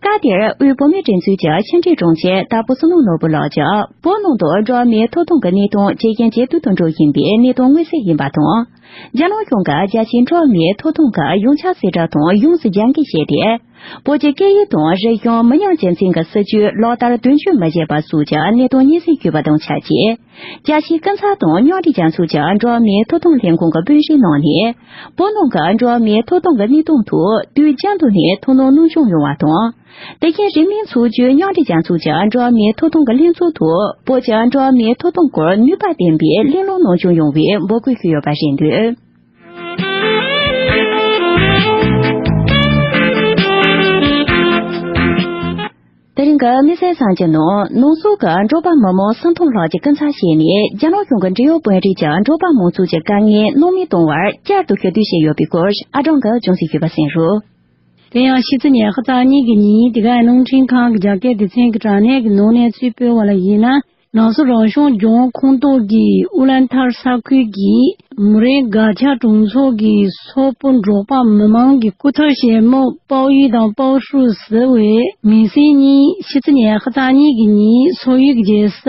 སྐབས་དེར་དབུས་བོད་མིའི་སྒྲིག་འཛུགས་ཀྱི་ཕྱི་འབྲེལ་དྲུང་ཆེ་དྭགས་པོ་བསོད་ནམས་ནོར་བུ་ལགས་ཀྱིས་བོད་ནང་དུ་འགྲོ་བ་མིའི་ཐོབ་ཐང་གི་གནས་སྟངས་ཇེ་ཞན་ཇེ་སྡུག་ཏུ་འགྲོ་བཞིན་པའི་གནས་སྟངས་མངོན་གསལ་ཡིན་པ་དང་། རྒྱ་ནག་གཞུང་གིས་རྒྱལ་སྤྱིའི་འགྲོ་བ་མིའི་ཐོབ་ཐང་གི་ཡོངས་ཁྱབ་གསལ་བསྒྲགས་དང་ཡོངས་སུ་རྒྱབ་འགལ་བྱས་ཏེ། བོད་ཀྱི་སྐད་ཡིག་དང་རིག་གཞུང་མི་ཉམས་རྒྱུ་མཚན་གྱི་སྲིད་བྱུས་ལག་བསྟར་དོན་འཁྱོལ་མ་བྱས་པ་སོགས་ཀྱི་གནད་དོན་སྙན་སེང་ཞུས་པ་དང་ཆབས་ཅིག་རྒྱལ་སྤྱིའི་སྐུ་ཚབ་དང་མཉམ་འབྲེལ་རྒྱལ་ཚོགས་ཀྱི་འགྲོ་བ་མིའི་ཐོབ་ཐང་ལྷན་ཁང་གི་དཔོན་རིགས་རྣམས་ནས། བོད་ནང་གི་འགྲོ་བ་མིའི་ཐོབ་ཐང་གི་གནས་སྟངས་ཐོག་དུས་རྒྱུན་དུ་ནས་ཐུགས་སྣང་གནང་སྐྱོང་ཡོང་བ་དང་། དེ་བཞིན་རིང་མིན་ཚོགས་རྒྱུའི་མཉམ་འབྲེལ་རྒྱལ་ཚོགས་ཀྱི་འགྲོ་བ་མིའི་ཐོབ་ཐང་གི་ལྷན་ཚོགས་ཐོག་བོད་ཀྱི་འགྲོ་བ་མིའི་ཐོབ་ཐང་སྐོར་ནུས་པ་ལྡན་པའི་གླེང་སློང་གནང་སྐྱོང་ཡོང་བའི་འབོད་སྐུལ་ཞུས་ཡོད་པ་རེད་འདུག་དེ་རིང་གི་དམིགས་བསལ་གསར་འགྱུར་ནང་ནང་སོག་གི་འབྲོག་པ་མི་མང་སུམ་སྟོང་ལྷག་ཅིག་སྐུ་ཚབ་བྱས་ནས་རྒྱ་ནག་གཞུང་གི་འབྲེལ་ཡོད་དཔོན་རིགས་ཀྱིས་འབྲོག་པ་མང་ཚོགས་ཀྱི་དཀའ་ངལ་སྣང་མེད་གཏོང་བར་བསྐྱར་དུ་ཞུ་གཏུག་བྱས་ཡོད་པའི་སྐོར་ཨ་ཀྲང་གིས་ཅུང་ཟད་ཞུས་པ་གསན་རོགས། དེ་ཡང་ཕྱི་ཚེས་ཉི་ཤུ་རྩ་གཉིས་ཀྱི་ཉིན་དེ་གའི་རླུང་འཕྲིན་ཁང་གི་རྒྱ་སྐད་སྡེ་ཚན་གྱི་དྲ་གནས་ཀྱི་ནང་གནས་ཚུལ་སྤེལ་བ་ལ་གཞིགས་ན། ནང་སོག་རང་སྐྱོང་ལྗོངས་ཁོངས་གཏོགས་ཀྱི་ཨུ་ལན་ཐར་ས་ཁུལ་གྱི་མུ་རེ་གྷ་ཆ་གྲོང་ཚོ་གི་སོག་པོ་འབྲོག་པ་མི་མང་གི་སྐུ་ཚབ་ཞལ་མོ་པའོ་ཡུས་དང་པའོ་ཧྲུའུ་ཟེར་བས་མི་སེར་གཉིས་ཕྱི་ཚེས་ཉི་ཤུ་རྩ་གཉིས་ཀྱི་ཉིན་སོག་ཡུལ་གྱི་རྒྱལ་ས་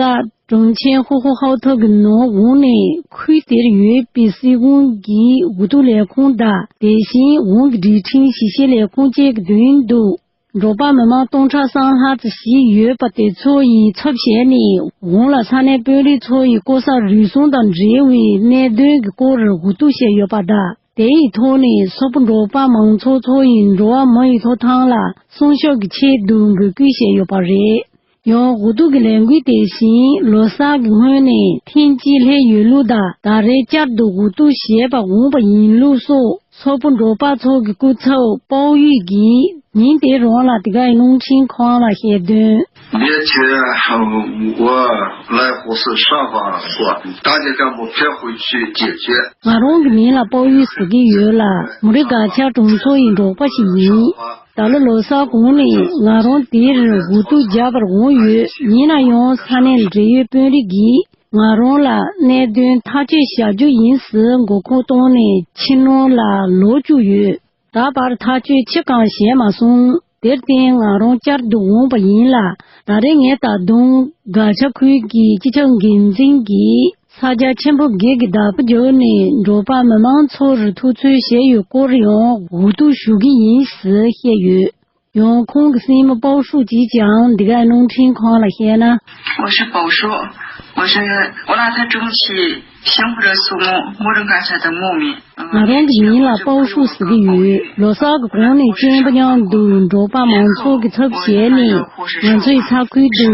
ཀྲུང་ཆེན་ཧོ་ཧོ་ཧའོ་ཐོ་གི་ནང་དབང་ནས་ཁུལ་དེར་ཡོད་པའི་སྲིད་ཁང་གི་འོས་བསྡུ་ལས་ཁུངས་དང་དེ་བཞིན་དབང་གི་སྒྲིག་ཁྲིམས་ཞིབ་བཤེར་ལས་ཁུངས་བཅས་ཀྱི་མདུན་དུ། འབྲོག་པ་མི་མང་སྟོང་ཕྲག་གསུམ་ལྷག་ཙམ་ཞིག་ཡོད་པ་དེ་ཚོ་ཡི་ཚབ་བྱས་ནས་དབང་ལ་ས་གནས་དཔོན་རིགས་ཚོ་ཡི་ལྐོག་ཟ་རུལ་སུངས་དང་འབྲེལ་བའི་གནད་དོན་གྱི་སྐོར་འོས་བསྡུ་བྱས་ཡོད་པ་དང་། དེ་ཡི་ཐོག་ནས་སོག་པོ་འབྲོག་པ་མང་ཚོགས་ཚོ་ཡི་འགྲོ་བ་མི་ཡི་ཐོབ་ཐང་ལ་སྲུང་སྐྱོབ་ཀྱི་ཆེད་དུ་འབོད་སྐུལ་བྱས་ཡོད་པ་རེད། ཡང་འོས་བསྡུ་གྱི་ལས་འགུལ་དེ་བཞིན་ལོ་གསར་གྱི་སྔོན་ནས་ཐེངས་གཅིག་སླེབས་ཡོད་ལུགས་དང་། ད་རེས་བསྐྱར་དུ་འོས་བསྡུ་བྱས་པ་འོངས་པ་ཡིན་ལུགས་སོགས། སོག་པོ་འབྲོག་པ་ཚོ་གི་སྐུ་ཚབ་པའོ་ཡུས་ཀྱིས་ཉིན་དེ་རང་ལ་དེ་གའི་རླུང་འཕྲིན་ཁང་ལ་བཤད་དོན། 面前我来不是上访过，大家让我派回去解决。 ང་རང་གི་མིང་ལ་པའོ་ཡུས་ཟེར་གྱི་ཡོད་ལ། མུ་རི་གྷ་ཆ་གྲོང་ཚོ་ཡི་འབྲོག་པ་ཞིག་ཡིན། ད་ལོ་ལོ་གསར་གོང་ནས་ང་རང་དེར་འོས་བསྡུ་རྒྱག་པར་འོང་ཡོད། ཡིན་ན་ཡང་ས་གནས་འབྲེལ་ཡོད་དཔོན་རིགས་ཀྱིས། ང་རང་ལ་གནད་དོན་ཐག་གཅོད་བྱ་རྒྱུ་ཡིན་ཟེར་མགོ་སྐོར་བཏང་ནས་ཕྱི་ནང་ལ་ལོག་བཅུག་ཡོད། ད་བར་ཐག་གཅོད་ཅི་གང་བྱས་མ་སོང་། དེར་བརྟེན་ང་རང་བསྐྱར་དུ་འོངས་པ་ཡིན་ལ། ད་རེས་ངས་ད་དུང་དགའ་ཆ་ཁུལ་གྱི་སྤྱི་ཁྱབ་འགན་འཛིན་གྱིས་ས་རྒྱ་ཆེན་པོ་བརྒྱད་ཀྱི་བདག་པོ་བརྒྱུད་ནས་འབྲོག་པ་མི་མང་ཚོར་ཐུབ་ཚོད་བྱས་ཡོད་སྐོར་ཡང་གོ་བསྡུར་ཞུ་གི་ཡིན་ཟེར་བཤད་ཡོད། ཡང་ཁོང་གི་སྲིང་མོ་པའོ་ཧྲུའུ་ཅིས་ཀྱང་འདི་ག་རླུང་འཕྲིན་ཁང་ལ་བཤད་ན། 我是宝叔，我是我那他中期幸福的苏木，我的感谢的牧民。 ང་རང་གི་མིང་ལ་པའོ་ཧྲུའུ་ཟེར་གྱི་ཡོད། ལོ་གསར་གྱི་གོང་ནས་གཅེན་པོ་མཉམ་དུ་འབྲོག་པ་མང་ཚོགས་ཀྱི་ཚབ་བྱས་ནས། ང་ཚོའི་ས་ཁུལ་དུ་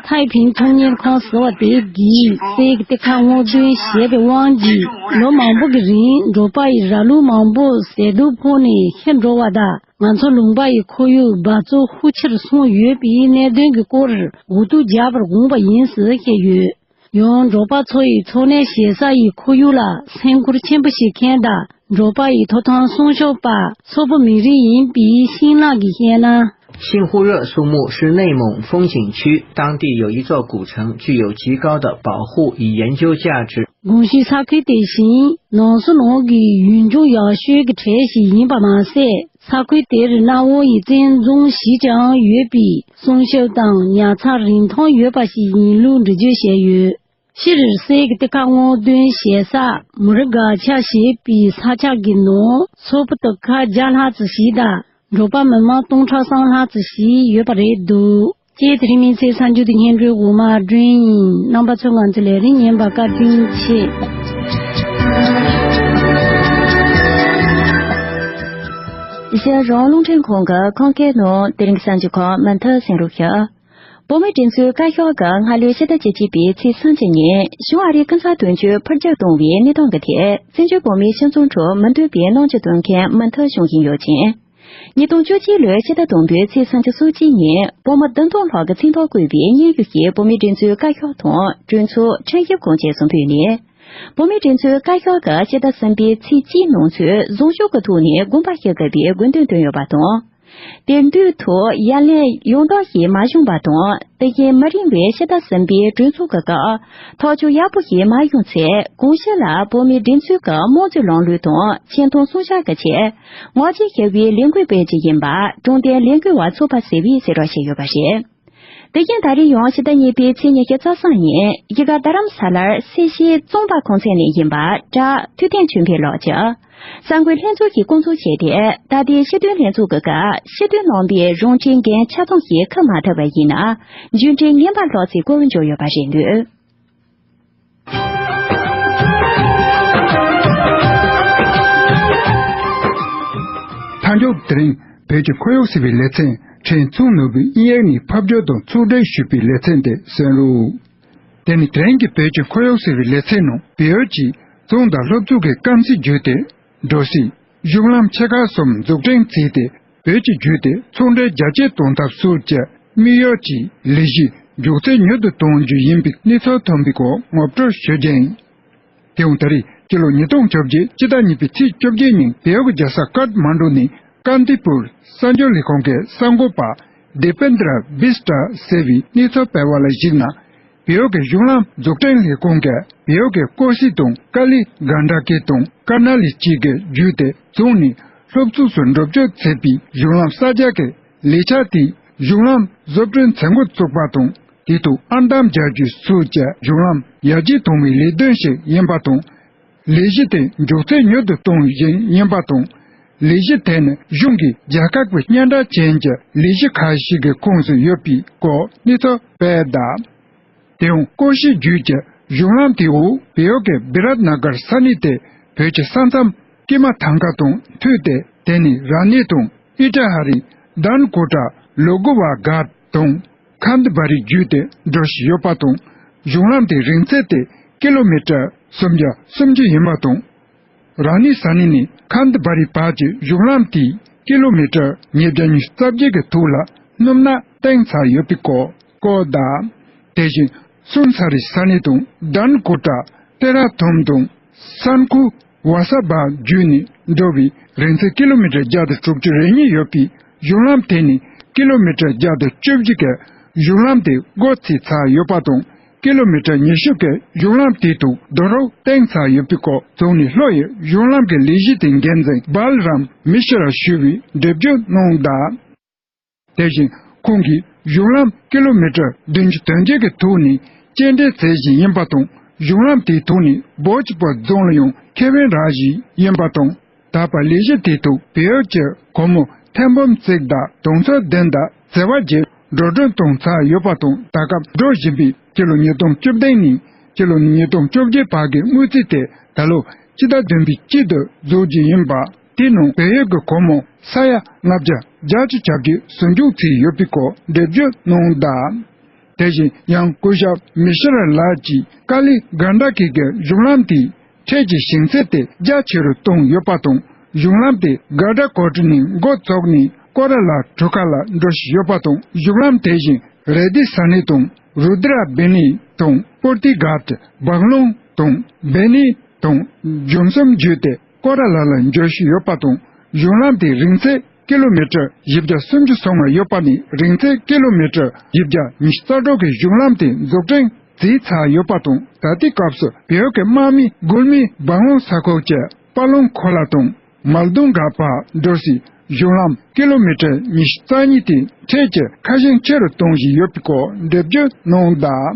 ཐའེ་ཕིང་ཚོང་གཉེར་ཁང་ཟེར་བ་དེ་གིས་གསེར་གྱི་སྟེར་ཁ་སྔོག་འདོན་བྱས་པའི་དབང་གིས། ལོ་མང་པོ་གི་རིང་འབྲོག་པ་ཡི་ར་ལུག་མང་པོ་ཟད་དུ་ཕོག་ནས་ཤི་འགྲོ་བ་དང་། ང་ཚོ་ལུང་པ་ཡི་ཁོར་ཡུག་འབག་བཙོག་ཤུགས་ཆེར་སོང་ཡོད་པའི་གནད་དོན་གྱི་སྐོར་གོ་བསྡུར་རྒྱག་པར་འོངས་པ་ཡིན་ཟེར་བཤད་ཡོད། ཡང་འབྲོག་པ་ཚོ་ཡི་འཚོ་གནས་བྱེད་ས་ཡི་ཁོར་ཡུག་ལ་སེམས་ཁུར་ཆེན་པོ་བྱེད་མཁན་དང་། འབྲོག་པ་ཡི་ཐོབ་ཐང་སྲུང་སྐྱོབ་པ་སོག་པོ་མི་རིགས་ཡིན་པའི་ཤིང་ལགས་ཀྱིས་བཤད་ན། 幸福热树木是内蒙风景区当地有一座古城，具有极高的保护与研究价值。 གོང་ཞུས་ས་ཁུལ་དེ་བཞིན་ནང་སོ་ནང་གི་ཡུལ་ལྗོངས་ཡག་ཤོས་ཀྱི་གྲས་ཤིག་ཡིན་པ་མ་ཟད། ས་ཁུལ་དེར་གནའ་བོ་ཡི་བཙན་རྫོང་ཞིག་ཀྱང་ཡོད་པས། སྲུང་སྐྱོབ་དང་ཉར་ཚགས་རིན་ཐང་ཡོད་པ་ཞིག་ཡིན་ལུགས་འགྲེལ་བརྗོད་བྱས་ཡོད། ཕྱིར་གསེར་གྱི་སྟེར་ཁ་སྔོག་འདོན་བྱེད་ས་མུ་རི་ག་ཆ་ཞེས་པའི་ས་ཆ་གི་ནང་སོག་པོ་སྟོད་ཁ་བརྒྱ་ལྷག་ཙམ་ཞིག་དང་། འབྲོག་པ་མི་མང་སྟོང་ཕྲག་གསུམ་ལྷག་ཙམ་ཞིག་ཡོད་པ་རེད་འདུག་ཅེས་དེ་རིང་མི་ཚེ་གསར་འགྱུར་དེ་སྙན་སྒྲོན་འོག་མ་བསྐྲུན་ཡིན། རྣམ་པ་ཚོས་ང་ཚོའི་ལས་རིམ་ཉན་པར་བཀའ་དྲིན་ཆེ། གཞན་རང་རླུང་འཕྲིན་ཁང་གི་ཁམས་སྐད་ནང་དེ་རིང་གི་གསར་འགྱུར་ཁག་མུ་མཐུད་གསན་རོགས་ཞུ། བོད་མིའི་སྒྲིག་འཛུགས་བཀའ་ཤག་གིས་སྔ་ལོའི་ཕྱི་ཟླ་བཅུ་གཅིག་པའི་ཚེས་སུམ་ཅུ་ཉིན་གཞུང་ཨ་རིའི་སྐུ་ཚབ་དོན་གཅོད་འཕུར་སྐྱོད་གཏོང་བའི་གནས་སྟངས་ཀྱི་ཐད། བཙན་བྱོལ་བོད་མིའི་སྤྱི་ཚོགས་ཁྲོད་མི་འདོད་པའི་གནོན་འཚེ་གཏོང་མཁན་མུ་མཐུད་བྱུང་བཞིན་ཡོད་ཅིང་། ཉིས་སྟོང་བཅུ་གཅིག་ལོའི་ཕྱི་ཟླ་དང་པོའི་ཚེས་སུམ་ཅུ་སོ་གཅིག་ཉིན་བོད་མི་བདུན་སྟོང་ལྷག་གི་མཚན་ཐོ་བཀོད་པའི་སྙན་ཞུ་ཞིག་བོད་མིའི་སྒྲིག་འཛུགས་བཀའ་ཤག་དང་གྲོས་ཚོགས་ཁྲིམས་ཞིབ་ཁང་བཅས་སུ་ཕུལ་ནས། བོད་མིའི་སྒྲིག་འཛུགས་བཀའ་ཤག་གིས་ཕྱི་ཟླ་གསུམ་པའི་ཚེས་གཅིག་ནང་ཚུད་བཟང་ཕྱོགས་ཀྱི་ཐོག་ནས་དགོངས་པ་ཞུ་དགོས་པའི་དགོས་འདུན་བཏོན་ཡོད་པ་དང་། དེར་འདུས་ཐོག་ཡ་ལན་ཡང་དག་ཞིག་མ་བྱུང་བ་དང་། དེ་བཞིན་མ་རིང་བའི་ཕྱི་ཟླ་གསུམ་པའི་གྲོས་ཚོགས་ཀྱི་སྐབས་ཐག་གཅོད་ཡག་པོ་ཞིག་མ་བྱུང་ཚེ། གོང་ཞུས་ལ་བོད་མིའི་སྒྲིག་འཛུགས་ཀྱི་དམངས་གཙོའི་ལམ་ལུགས་དང་ཆེ་མཐོང་སྲུང་སྐྱོབ་ཀྱི་ཆེད། ངོ་རྒོལ་བྱ་བའི་ལས་འགུལ་སྤེལ་རྒྱུ་ཡིན་པ་དྲང་བདེན་ལས་འགུལ་བ་ཚོགས་པ་ཟེར་བས་གསལ་བསྒྲགས་བྱས་ཡོད་པ་རེད། དེ་བཞིན་ད་རེས་ཡང་ཕྱི་ཟླ་གཉིས་པའི་ཚེས་ཉི་ཤུ་རྩ་གསུམ་ཉིན་གཞིས་ཀ་རྡ་རམ་ས་ལར་སྲིད་ཞིའི་གཙང་པ་ཁང་ཚན་ནས་ཡིན་པ་བཀྲ་ཐུབ་བསྟན་ཆོས་འཕེལ་ལགས་ཀྱིས་གསར་འགོད་ལྷན་ཚོགས་ཤིག་བསྐོང་ཚོགས་བྱས་ཏེ། ད་ལྟའི་སྤྱི་འཐུས་ལྷན་ཚོགས་ཀྱི་སྐབས་སྤྱི་འཐུས་རྣམ་པས་རང་འཁྲིའི་འགན་ཆ་ཚང་ཞིག་འཁུར་མ་ཐུབ་པ་ཡིན་ན་འགྱུར་འགྲོས་ངན་པ་ལྷག་ཚེ་སྐོར་འབྱོར་ཡོད་པ་རེད་འདུག་མཐའ་མཇུག་དེ་རིང་བོད་ཀྱི་ཁོར་ཡུག་ཟེར་བའི་ལེ་ཚན་ཕྲན་ཚུགས་ནོར་བུས་དབྱིན་ཡིག་ནས་ཕབ་སྒྱུར་དང་ཕྱོགས་སྒྲིག་ཞུས་པའི་ལེ་ཚན་དེ་གསན་རོགས། དེ་ནི་དེ་རིང་གི་བོད་ཀྱི་ཁོར་ཡུག་ཟེར་བའི་ལེ་ཚན་ནང་བོད་ཀྱི་རྫོང་དང་སློབ་ཕྲུག་གི་སྐམ་སའི་རྒྱུད་དེ། འགྲོ་སའི་གཞུང་ལམ་ཆེ་ཁག་གསུམ་འཛུགས་སྐྲུན་བྱས་ཏེ། བོད་ཀྱི་རྒྱུད་དེ་ཚོང་འབྲེལ་རྒྱ་སྐྱེད་གཏོང་ཐབས་སོགས་ཀྱི་དམིགས་ཡུལ་གྱི་ལས་གཞི་མགྱོགས་ཚད་མྱུར་དུ་གཏོང་རྒྱུ་ཡིན་པའི་གནས་ཚུལ་ཐོན་པའི་སྐོར་ངོ་སྤྲོད་ཞུ་རྒྱུ་ཡིན། དེའང་ད་རེས་སྤྱི་ལོ་ཉིས་སྟོང་བཅོ་བརྒྱད་སྤྱི་ཟླ་གཉིས་པའི་ཚེས་བཅོ་བརྒྱད་ཉིན་བལ་ཡུལ་གྱི་རྒྱལ་ས་ཀཏ་མན་ཌུ་ནས་ཀན་ཏི་པུར་གསར་འགྱུར་ལས་ཁང་གི་གསར་འགོད་པ་དི་པེན་དྲ་བྷི་སྟྲ་ཟེར་བའི་གནས་ཚུལ་སྤེལ་བ་ལ་གཞིགས་ན། བལ་ཡུལ་གྱི་གཞུང་ལམ་འཛུགས་སྐྲུན་ལས་ཁུངས་ཀྱིས་བལ་ཡུལ་གྱི་ཀོ་ཤི་དང་ཀ་ལི་གྷན་ཌ་ཀི་དང་ཀར་ན་ལི་བཅས་ཀྱི་རྒྱུད་དེ་རྫོང་ནས་སློབ་ཕྲུག་ཚོ་འགྲོ་སྐྱོད་བྱེད་པའི་གཞུང་ལམ་གསར་རྒྱག་གི་ལས་འཆར་དེའི་གཞུང་ལམ་བཟོ་སྐྲུན་ཚན་ཁག་བཙུགས་པ་དང་། དེའི་ཐོག་ཨར་འདམ་རྒྱག་རྒྱུ་སོགས་ཀྱི་གཞུང་ལམ་ཡར་རྒྱས་གཏོང་བའི་ལས་དོན་ཞིག་ཡིན་པ་དང་། ལས་གཞི་དེ་མགྱོགས་ཚད་མྱུར་དུ་གཏོང་བཞིན་ཡིན་པ་དང་། ལས་གཞི་དེ་ནི་གཞུང་གིས་རྒྱལ་ཁབ་ཀྱི་སྙན་གྲགས་ཅན་གྱི་ལས་གཞི་ཁག་ཞིག་གི་ཁོངས་སུ་ཡོད་པའི་སྐོར་གནས་ཚུལ་སྤེལ་གདའ། དེ་ཡང་ཀོ་ཤི་རྒྱུད་ཀྱི་གཞུང་ལམ་དེའི་འོག་བལ་ཡུལ་གྱི་བི་རཱཏ་ན་གར་ས་གནས་དེ་བོད་ཀྱི་ས་མཚམས་ཀྱི་མ་ཐང་ཁ་དང་མཐུད་དེ། དེ་ནི་ར་ནི་དང་ཨི་ཏྲ་ཧ་རི། དཱན་ཀོ་ཏྲ། ལོ་གོ་བ་གྷ་ཊ་དང་ཁན་དི་བ་རི་བརྒྱུད་དེ་འགྲོ་བཞིན་ཡོད་པ་དང་། གཞུང་ལམ་དེའི་རིང་ཚད་དེ་ཀི་ལོ་མི་ཊར་སུམ་བརྒྱ་སུམ་ཅུ་ཡིན་པ་དང་། ར་ནི་ས་གནས་ནས་ཁན་དི་བ་རི་བར་གྱི་གཞུང་ལམ་དེའི་ཀི་ལོ་མི་ཊར་ཉིས་བརྒྱ་ཉི་ཤུ་རྩ་བརྒྱད་ཀྱི་ཐོག་ལ་སྣུམ་ནག་བཏིང་ཚར་ཡོད་པའི་སྐོར་བཀོད་གདའ། དེ་བཞིན་སུན་ས་རི་ས་གནས་དང་དཱན་ཀོ་ཏྲ། ཏེ་ར་ཐུམ་དང་སན་ཁུ་ཝ་ས་བ་བརྒྱུད་ནས་འགྲོ་བའི་རིང་ཚད་ཀི་ལོ་མི་ཊར་བརྒྱ་དང་དྲུག་ཅུ་རེ་གཉིས་ཡོད་པའི་གཞུང་ལམ་དེ་ནི་ཀི་ལོ་མི་ཊར་བརྒྱ་དང་བཅུ་བཞི་གི་གཞུང་ལམ་དེ་སྒོ་ཕྱེ་ཚར་ཡོད་པ་དང་། ཀི་ལོ་མི་ཊར་ཉི་ཤུ་གི་གཞུང་ལམ་དེའི་ཐོག་རྡོ་རོགས་བཏིང་ཚར་ཡོད་པའི་སྐོར་ཚོགས་ནས་ལྷོ་ཡི་གཞུང་ལམ་གྱི་ལས་གཞི་དེའི་འགན་འཛིན་སྦལ་རམ་མི་ཤི་ར་ཞུ་བས་འགྲེལ་བརྗོད་གནང་གདའ། དེ་བཞིན་ཁོང་གིས་གཞུང་ལམ་ཀི་ལོ་མི་ཊར་བདུན་ཅུ་དོན་བརྒྱད་ཀྱི་ཐོག་ནས་སྐྱེལ་འདྲེན་མཛད་བཞིན་ཡིན་པ་དང་། གཞུང་ལམ་དེའི་ཐོག་ནས་སྦོ་ཅི་པ་རྫོང་ལ་ཡང་ཁེ་ཕན་རག་བཞིན་ཡིན་པ་དང་། ད་བར་ལས་གཞི་དེའི་ཐོག་བལ་ཡུལ་གྱི་སྒོར་མོ་ཐེར་འབུམ་གཅིག་དང་དུང་ཕྱུར་བདུན་དང་བྱེ་བ་བརྒྱད་འགྲོ་གྲོན་བཏང་ཚར་ཡོད་པ་དང་། ད་སྐབས་འགྲོ་བཞིན་པའི་སྤྱི་ལོ་ཉིས་སྟོང་བཅུ་བདུན་ནས་སྤྱི་ལོ་ཉིས་སྟོང་བཅོ་བརྒྱད་བར་གྱི་དངུལ་རྩིས་དེ་ད་ལོ་སྤྱི་ཟླ་བདུན་པའི་དཀྱིལ་དུ་རྫོགས་རྒྱུ་ཡིན་པ། དེའི་ནང་བལ་ཡུལ་གྱི་སྒོར་མོ་ས་ཡ་ལྔ་བརྒྱ་བརྒྱད་ཅུ་གྱ་བརྒྱད་ཟུར་འཇོག་བྱས་ཡོད་པའི་སྐོར་འགྲེལ་བརྗོད་གནང་གདའ། དེ་བཞིན་ཡང་སྐུ་ཞབས་མི་ཤེལ་ལགས་ཀྱིས་ཀ་ལི་གྷན་ཌ་ཀི་གི་གཞུང་ལམ་དེའི་འཕྲེད་ཀྱི་ཞིང་ཚད་དེ་རྒྱ་ཆེ་རུ་བཏང་ཡོད་པ་དང་། གཞུང་ལམ་དེ་གྷ་ཌ་ཀོ་ཊ་ནས་འགོ་བཙུགས་ནས་ཀོ་ར་ལ་གྲུ་ཁ་ལ་འགྲོ་བཞིན་ཡོད་པ་དང་། གཞུང་ལམ་དེ་བཞིན་རེ་ཌི་ས་གནས་དང་རུ་དྲ་བི་ནི་དང་པོར་ཏི་གྷ་ཊ་སྦག་ལུང་དང་བི་ནི་དང་ཇོམ་སོམ་བརྒྱུད་དེ་ཀོ་ར་ལ་ལ་འགྲོ་བཞིན་ཡོད་པ་དང་། གཞུང་ལམ་དེའི་རིང་ཚད་ཀི་ལོ་མི་ཊར་བཞི་བརྒྱ་སུམ་ཅུ་སོ་ལྔ་ཡོད་པ་ནས་རིང་ཚད་ཀི་ལོ་མི་ཊར་བཞི་བརྒྱ་ཉི་ཤུ་རྩ་དྲུག་གི་གཞུང་ལམ་དེ་འཛུགས་སྐྲུན་བྱས་ཚར་ཡོད་པ་དང་། ད་ལྟའི་སྐབས་སུ་བལ་ཡུལ་གྱི་དམག་མིས་གུལ་མི་སྦང་ལུང་ས་ཁུལ་གྱི་པ་ལུང་ཁོ་ལ་དང་མལ་དུང་ག་བར་འགྲོ་སའི་གཞུང་ལམ་ཀི་ལོ་མི་ཊར་ཉི་ཤུ་རྩ་གཉིས་དེ་འཕྲེད་ཀྱིས་ཁ་ཤས་ཆེ་རུ་གཏོང་བཞིན་ཡོད་པའི་སྐོར་འགྲེལ་བརྗོད་གནང་གདའ།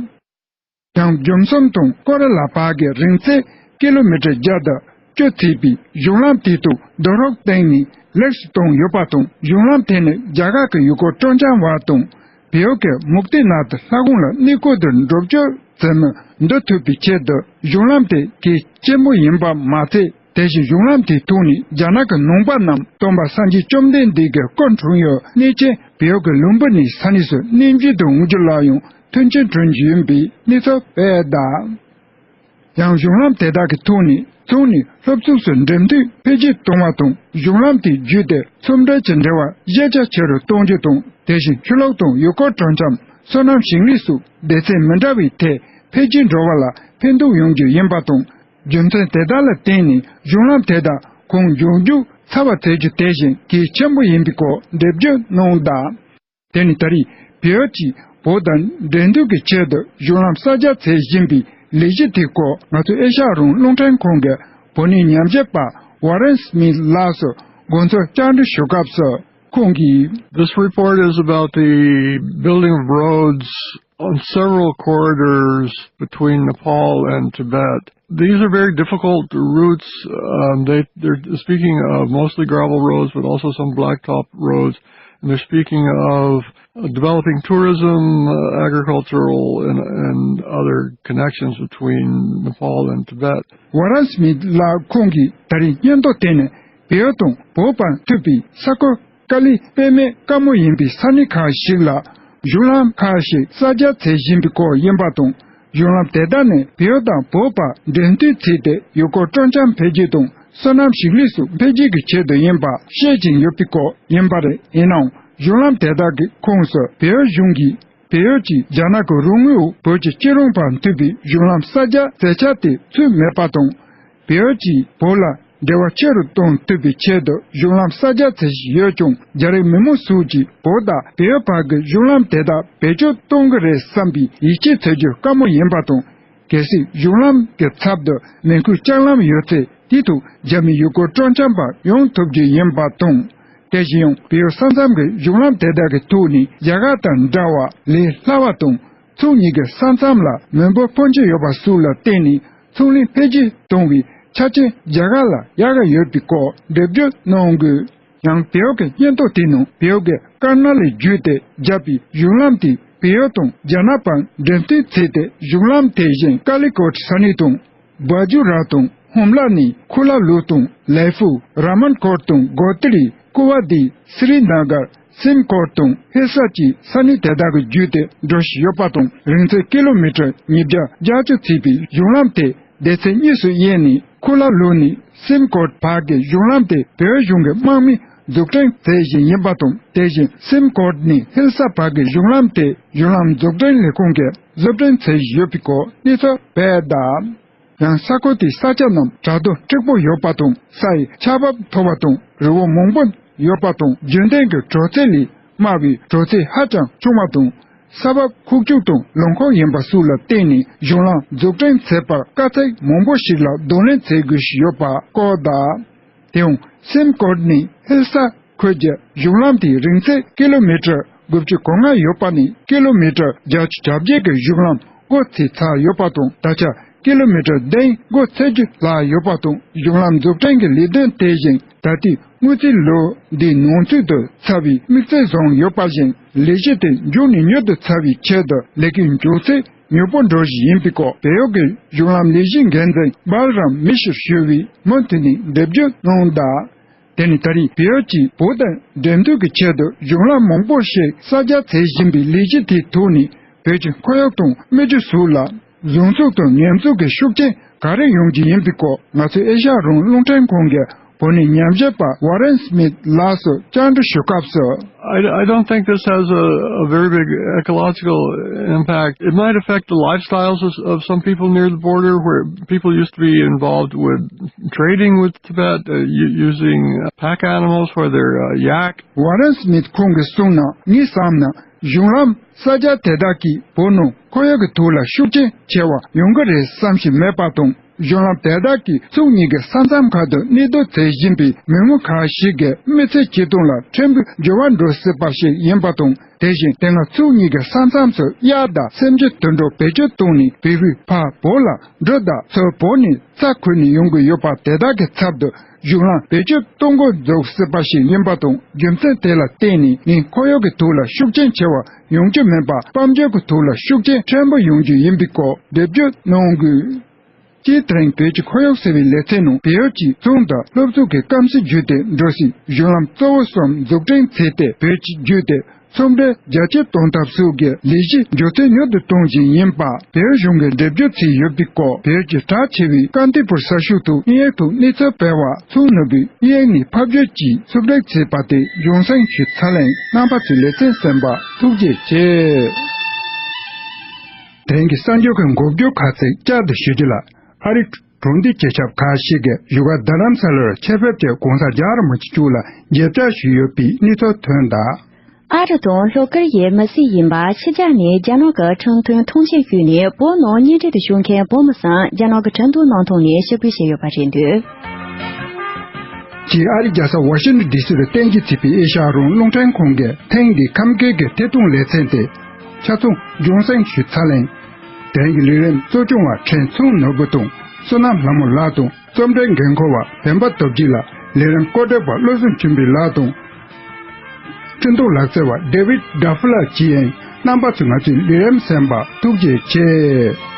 ཡང་ཇོམ་སོམ་དང་ཀོ་ར་ལ་བར་གྱི་རིང་ཚད་ཀི་ལོ་མི་ཊར་བརྒྱ་དང་བཅུ་བྱས་པའི་གཞུང་ལམ་དེའི་ཐོག་རྡོ་རོགས་བཏིང་ནས་ལེགས་སུ་བཏང་ཡོད་པ་དང་། གཞུང་ལམ་དེ་ནི་རྒྱ་གར་གྱི་ཡུལ་སྐོར་སྤྲོ་འཆམ་བ་དང་བལ་ཡུལ་གྱི་མུག་ཏི་ནག་ཏི་ལྷ་ཁང་ལ་གནས་སྐོར་དུ་འགྲོ་སྐྱོད་མཛད་མི་འདུ་ཐུབ་པའི་ཆེད་དུ་གཞུང་ལམ་དེ་གལ་ཆེན་པོ་ཡིན་པ་མ་ཚད། དེ་བཞིན་གཞུང་ལམ་དེའི་ཐོག་ནས་རྒྱ་ནག་གི་ནང་པ་རྣམས་སྟོན་པ་སངས་རྒྱས་བཅོམ་ལྡན་འདས་ཀྱི་སྐུ་འཁྲུངས་ཡུལ་གནས་ཆེན་བལ་ཡུལ་གྱི་ལུམ་བི་ནིའི་ས་གནས་སུ་གནས་མཇལ་དུ་འོང་རྒྱུ་ལ་ཡང་མཐུན་རྐྱེན་བསྐྲུན་རྒྱུ་ཡིན་པའི་གནས་ཚུལ་སྤེལ་གདའ། ཡང་གཞུང་ལམ་དེ་དག་གི་ཐོག་ནས་ཚོང་ནས་སློབ་ཚོགས་སུ་འགྲེམས་སྟོན་འཕེལ་རྒྱས་གཏོང་བ་དང་། གཞུང་ལམ་དེ་བརྒྱུད་དེ་ཚོང་འབྲེལ་གྱི་འབྲེལ་བ་ཞན་ཆ་ཆེ་རུ་གཏོང་རྒྱུ་དང་། དེ་བཞིན་ཆོས་ལུགས་དང་ཡུལ་སྐོར་སྤྲོ་འཆམ། སོ་ནམ་ཞིང་ལས་སོགས་སྡེ་ཚན་མི་འདྲ་བའི་ཐད་འཕེལ་རྒྱས་འགྲོ་བ་ལ་ཕན་ཐོགས་ཡོང་རྒྱུ་ཡིན་པ་དང་། རྒྱུ་མཚན་དེ་དག་ལ་བརྟེན་ནས་གཞུང་ལམ་དེ་དག་གོང་མཇུག་མཇུག་ཚར་བ་བྱེད་རྒྱུ་དེ་བཞིན་གལ་ཆེན་པོ་ཡིན་པའི་སྐོར་འགྲེལ་བརྗོད་གནང་གདའ། དེ་ནི་ད་རེས་བལ་ཡུལ་གྱིས་བོད་དང་འབྲེལ་མཐུད་ཀྱི་ཆེད་དུ་གཞུང་ལམ་གསར་རྒྱག་བྱེད་བཞིན་པའི་ལས་གཞི་དེའི་སྐོར་ང་ཚོའི་ཨེ་ཤ་ཡ་རང་དབང་རླུང་འཕྲིན་ཁང་གི་བོད་གནས་ཉམས་ཞིབ་པ་ཝ་རན་སྨིད་ལགས་སུ་དགོངས་ཚུལ་བཅར་འདྲི་ཞུ་སྐབས་སུ། ཁོང་གིས། This report is about the building of roads on several corridors between Nepal and Tibet. These are very difficult routes. Um, they, they're speaking of mostly gravel roads, but also some blacktop roads. And they're speaking of uh, developing tourism, uh, agricultural, and, and other connections between Nepal and Tibet. ཝ་རན་སྨིད་ལགས་ཁོང་གིས་ད་རེས་སྙན་ཐོ་དེ་ནི་བལ་ཡུལ་དང་བོད་བར་མཐུད་པའི་ས་ཁུལ་དཀའ་ལས་དཔེ་མེད་དཀའ་མོ་ཡིན་པའི་ས་གནས་ཁག་ཞིག་ལ་གཞུང་ལམ་ཁག་ཞིག་གསར་རྒྱག་བྱེད་བཞིན་པའི་སྐོར་ཡིན་པ་དང་། གཞུང་ལམ་དེ་དག་ནི་བལ་ཡུལ་དང་བོད་བར་འབྲེལ་མཐུད་བྱས་ཏེ་ཡུལ་སྐོར་སྤྲོ་འཆམ་འཕེལ་རྒྱས་དང་སོ་ནམ་ཞིང་ལས་སོགས་འཕེལ་རྒྱས་ཀྱི་ཆེད་དུ་ཡིན་པ་བཤད་ཀྱིན་ཡོད་པའི་སྐོར་ཡིན་པ་རེད། ཡིན་ནའང་གཞུང་ལམ་དེ་དག་གི་ཁོངས་སུ་བལ་ཡུལ་གཞུང་གིས་བལ་ཡུལ་གྱིས་རྒྱ་ནག་གི་རོགས་དངུལ་འོག་བོད་ཀྱི་སྐྱིད་རོང་བར་མཐུད་པའི་གཞུང་ལམ་གསར་རྒྱག་མཛད་འཆར་དེ་ཚུད་མེད་པ་དང་། བལ་ཡུལ་གྱིས་བོད་ལ་འབྲེལ་བ་ཆེ་རུ་གཏོང་ཐུབ་པའི་ཆེད་དུ་གཞུང་ལམ་གསར་རྒྱག་བྱེད་བཞིན་ཡོད་ཀྱང་། རྒྱ་རིགས་མི་མང་སོགས་ཀྱིས་བོད་དང་བལ་ཡུལ་བར་གྱི་གཞུང་ལམ་དེ་དག་བེད་སྤྱོད་གཏོང་གི་རེད་བསམ་པའི་ཡིད་ཆེས་བྱེད་རྒྱུ་དཀའ་མོ་ཡིན་པ་དང་། གལ་སྲིད་གཞུང་ལམ་གྱི་ཚབ་ཏུ་མེ་ཁུལ་ལྕགས་ལམ་ཡོད་ཚེ། དེའི་ཐོག་རྒྱ་མི་ཡུལ་སྐོར་སྤྲོ་འཆམ་པ་ཡོང་ཐུབ་རྒྱུ་ཡིན་པ་དང་། དེ་བཞིན་ཡང་བལ་ཡུལ་ས་མཚམས་ཀྱི་གཞུང་ལམ་དེ་དག་གི་ཐོག་ནས་རྒྱ་གར་དང་འདྲ་བར་ལས་སླ་བ་དང་། ཚོང་གཉིས་ཀྱི་ས་མཚམས་ལ་མི་འབོར་ཕོན་ཆེ་ཡོད་པ་སོགས་ལ་བརྟེན་ནས་ཚོང་ལས་འཕེལ་རྒྱས་གཏོང་བའི་ཆ་རྐྱེན་རྒྱ་གར་ལ་ཡག་ག་ཡོད་པའི་སྐོར་འགྲེལ་བརྗོད་གནང་དགོས། ཡང་བལ་ཡུལ་གྱི་སྙན་ཐོ་དེའི་ནང་བལ་ཡུལ་གྱི་ཀར་ནལ་ལས་བརྒྱུད་དེ་བརྒྱབ་པའི་གཞུང་ལམ་དེ་བལ་ཡུལ་དང་རྒྱ་ནག་བར་འབྲེལ་མཐུད་བྱས་ཏེ། གཞུང་ལམ་དེ་བཞིན་ཀ་ལི་ཀོཊ་ས་གནས་དང་། བ་ཇུ་ར་དང་ཧུམ་ལ་ནས་ཁུ་ལ་ལུ་དང་ལའི་ཧྥུ། ར་མན་ཀོཊ་དང་གོ་ཏི་རི། ཀུ་བ་དི། སི་རི་ན་གར། སིམ་ཀོཊ་དང་ཧིལ་ས་བཅས་ས་གནས་དེ་དག་གི་བརྒྱུད་དེ་འགྲོ་བཞིན་ཡོད་པ་དང་། རིང་ཚད་ཀི་ལོ་མི་ཊར་ཉིས་བརྒྱ་བརྒྱད་ཅུ་བྱས་པའི་གཞུང་ལམ་དེ་སྡེ་ཚན་གཉིས་སུ་དབྱེ་ནས། ཁུ་ལ་ལུ་ནས་སིམ་ཀོཊ་བར་གྱི་གཞུང་ལམ་དེ་བོད་གཞུང་གི་དམག་མིས་འཛུགས་སྐྲུན་མཛད་བཞིན་ཡིན་པ་དང་། དེ་བཞིན་སིམ་ཀོཊ་ནས་ཧིལ་ས་བར་གྱི་གཞུང་ལམ་དེ་གཞུང་ལམ་འཛུགས་སྐྲུན་ལས་ཁུངས་ཀྱིས་བཟོ་སྐྲུན་མཛད་བཞིན་ཡོད་པའི་སྐོར་གནས་ཚུལ་སྤེལ་གདའ། ཡང་ས་ཁུལ་དེའི་ས་ཆ་རྣམས་བྲག་རྡོ་མཁྲེགས་པོ་ཡོད་པ་དང་། ས་ཡི་ཆར་བབ་མཐོ་བ་དང་རི་བོ་མང་པོ་ཡོད་པ་དང་། རྒྱུན་ལྡན་གྱི་དྲོད་ཚད་ལས་དམའ་བའི་དྲོད་ཚད་ཧ་ཅང་ཆུང་བ་དང་། ས་བབ་ཁུག་ཀྱོག་དང་རླངས་འཁོར་ཡིན་པ་སོགས་ལ་བརྟེན་ནས་གཞུང་ལམ་འཛུགས་སྐྲུན་བྱེད་པར་དཀའ་ཚེགས་མང་པོ་ཞིག་ལ་གདོང་ལེན་བྱེད་དགོས་བཞིན་ཡོད་པ་སྐོར་དང་། དེའང་སིམ་ཀོར་ནས་ཧིལ་ས་ཁུལ་གྱི་གཞུང་ལམ་དེའི་རིང་ཚད་ཀི་ལོ་མི་ཊར་དགུ་བཅུ་གོ་ལྔ་ཡོད་པ་ནས་ཀི་ལོ་མི་ཊར་བརྒྱད་ཅུ་གྱ་བརྒྱད་ཀྱི་གཞུང་ལམ་སྒོ་ཕྱེ་ཚར་ཡོད་པ་དང་། ད་ཆ་ཀི་ལོ་མི་ཊར་བདུན་སྒོ་ཕྱེ་རྒྱུ་ལྷག་ཡོད་པ་དང་། གཞུང་ལམ་འཛུགས་སྐྲུན་གྱི་ལས་དོན་དེ་བཞིན་ད་ལྟའི་དངུལ་རྩིས་ལོ་འདིའི་ནང་ཚུད་དུ་ཚར་བའི་དམིགས་ཚད་བཟུང་ཡོད་པ་བཞིན། ལས་གཞི་དེ་མགྱོགས་ནས་མྱུར་དུ་ཚར་བའི་ཆེད་དུ་ལས་ཀའི་མགྱོགས་ཚད་མྱུར་པོ་འགྲོ་བཞིན་ཡིན་པའི་སྐོར། བལ་ཡུལ་གྱི་གཞུང་ལམ་ལས་གཞིའི་འགན་འཛིན་སྦལ་རམ་མི་ཤར་ཞུ་བས་མུ་མཐུད་ནས་འགྲེལ་བརྗོད་གནང་གདའ། དེ་ནི་ད་རེས་བལ་ཡུལ་གྱིས་བོད་དང་འབྲེལ་མཐུད་ཀྱི་ཆེད་དུ་གཞུང་ལམ་མང་པོ་ཞིག་གསར་རྒྱག་བྱེད་བཞིན་པའི་ལས་གཞི་དེའི་ཐོག་ནས་བོད་ཀྱི་ཁོར་ཡུག་དང་སྨིག་རྒྱུ་སོགས་ལ་བཟང་ཕྱོགས་དང་ཉེས་འཛུགས་ཀྱི་ཤུགས་རྐྱེན་ག་རེ་ཡོང་རྒྱུ་ཡིན་པའི་སྐོར། ང་ཚོའི་ཨེ་ཤ་ཡ་རང་དབང་རླུང་འཕྲིན་ཁང་གི་བོད་ནས་ཉམས་ཞིབ་པ་ཝ་རན་སྨིད་ལགས་སུ་བཅར་འདྲི་ཞུ་སྐབས་སུ། I, I don't think this has a, a very big ecological impact. It might affect the lifestyles of, of some people near the border where people used to be involved with trading with Tibet, uh, u- using uh, pack animals for their uh, yak. ཝ་རན་སྨིད་ཁོང་གིས་གསུངས་ན། ངས་བསམ་ན་གཞུང་ལམ་གསར་རྒྱག་དེ་དག་གིས་བོད་ནང་ཁོར་ཡུག་གི་ཐོག་ལ་ཤུགས་རྐྱེན་ཆེ་བ་ཡོང་གི་རེད་བསམ་བཞིན་མེད་པ་དང་། གཞུང་ལམ་དེ་དག་གིས་ཕྱོགས་གཉིས་ཀྱི་ས་མཚམས་ཁག་ཏུ་གནས་སྡོད་བྱེད་བཞིན་པའི་མི་མང་ཁག་ཞིག་གི་མི་ཚེ་སྐྱིད་སྟོབས་ལ་ཕྲན་བུ་འགྱུར་བ་འགྲོ་སྲིད་པ་ཞིག་ཡིན་པ་དང་། དེ་བཞིན་དེ་སྔ་ཕྱོགས་གཉིས་ཀྱི་ས་མཚམས་སུ་གཡག་དང་སེམས་ཅན་དུད་འགྲོ་བེད་སྤྱོད་བཏང་ནས་བལ་པོའི་ཕར་བོད་ལ་འགྲོ་དང་ཚུར་བོད་ནས་རྩྭ་ཁུར་ནས་ཡོང་གི་ཡོད་པ་དེ་དག་གི་ཚབ་ཏུ་གཞུང་ལམ་བེད་སྤྱོད་གཏོང་འགོ་འཛུགས་སྲིད་པ་ཞིག་ཡིན་པ་དང་། རྒྱུ་མཚན་དེ་ལ་བརྟེན་ནས་ངས་ཁོར་ཡུག་གི་ཐོག་ལ་ཤུགས་རྐྱེན་ཆེ་བ་ཡོང་རྒྱུ་མིན་པར་དཔལ་འབྱོར་གྱི་ཐོག་ལ་ཤུགས་རྐྱེན་ཕྲན་བུ་ཡོང་རྒྱུ་ཡིན་པའི་སྐོར་འགྲེལ་བརྗོད་གནང་དགོས། སྤྱིར་དེ་རིང་བོད་ཀྱི་ཁོར་ཡུག་ཟེར་བའི་ལེ་ཚན་ནང་བལ་ཡུལ་གྱིས་ཚོང་དང་སློབ་གསོ་གི་སྐམ་སའི་རྒྱུད་དེ་འགྲོ་ཞིང་གཞུང་ལམ་གཙོ་བོ་གསུམ་འཛུགས་སྐྲུན་བྱས་ཏེ་བོད་ཀྱི་རྒྱུད་དེ་ཚོང་འབྲེལ་རྒྱ་སྐྱེད་གཏོང་ཐབས་སོགས་ཀྱི་ལས་གཞི་མགྱོགས་ཚད་མྱུར་དུ་གཏོང་བཞིན་ཡིན་པ་བལ་ཡུལ་གཞུང་གིས་འགྲེལ་བརྗོད་བྱས་ཡོད་པའི་སྐོར། བལ་ཡུལ་གྱི་གྲགས་ཆེ་བའི་ཀན་ཏི་པུར་ས་ཤུག་ཏུ་དབྱིན་ཡིག་ཐོག་གནས་ཚུལ་སྤེལ་བ་ཚོང་ནོར་བུས་དབྱིན་ཡིག་ནས་ཕབ་བསྒྱུར་གྱིས་ཕྱོགས་སྒྲིག་བྱས་པ་དེ་གཞུང་སེང་ཞུས་ཚར་ལན། རྣམ་པ་ཚོས་ལེ་ཚན་གསན་པ་ཐུགས་རྗེ་ཆེ། དེ་རིང་གི་གསར་འགྱུར་གྱི་འགོ་བརྗོད་ཁག་ཅིག་བསྐྱར་དུ་ཞུ་རྒྱུ་ལ། ཨ་རིའི་གྲོང་སྡེ་སྤྱི་ཁྱབ་ཁག་ཞིག་གིས་བཞུགས་སྒར་རྡ་རམ་ས་ལར་ཆེད་ཕེབས་ཀྱི་༸གོང་ས་༸རྒྱལ་བ་རིན་པོ་ཆེ་མཆོག་ལ་མཇལ་བཅར་ཞུས་ཡོད་པའི་གནས་ཚུལ་ཐོན་གདའ། ཨ་རི་དང་ལྷོ་ཀོ་རི་ཡའི་མི་སེར་ཡིན་པ་ཕྱི་རྒྱལ་ནས་རྒྱ་ནག་གི་ཁྲིམས་མཐུན་ཐོངས་མཆན་བརྒྱུད་ནས་བོད་ནང་གཉེན་འཕྲད་དུ་བཞུགས་མཁན་བོད་མི་ཚང་རྒྱ་ནག་གི་ཁྲིམས་མཐུན་ནང་ཐོག་ནས་ཞི་རྒོལ་བྱས་ཡོད་པ་རེད་འདུག་ཅེས་ཨ་རིའི་རྒྱལ་ས་ཝ་ཤིང་ཏོན་ཌི་སི་རུ་རྟེན་གཞི་བྱས་པའི་ཨེ་ཤ་ཡ་རང་དབང་རླུང་འཕྲིན་ཁང་གི་ཐེངས་འདིའི་ཁམས་སྐད་ཀྱི་ཐད་གཏོང་ལེ་ཚན་དེ་ཆ་ཚང་རྒྱང་སྲིང་ཞུས་ཚར་ལན། དེ་རིང་གི་ལས་རིམ་གཙོ་སྐྱོང་བ་ཁྲེན་ཚང་ནོར་བུ་དང་བསོད་ནམས་ལྷ་མོ་ལགས་དང་། རྩོམ་སྒྲིག་འགན་འཁུར་བ་བེམ་པ་སྟོབས་རྒྱས་ལགས། ལས་རིམ་བཀོད་སྒྲིག་པ་བློ་བཟང་ཆོས་འཕེལ་ལགས་དང་། འཕྲིན་གཏོང་ལག་རྩལ་བ་ཌེ་ཝིཌ་ཌ་ཧྥི་ལགས་བཅས་ཡིན། རྣམ་པ་ཚོས་ང་ཚོའི་ལས་རིམ་གསན་པ་ཐུགས་རྗེ་ཆེ།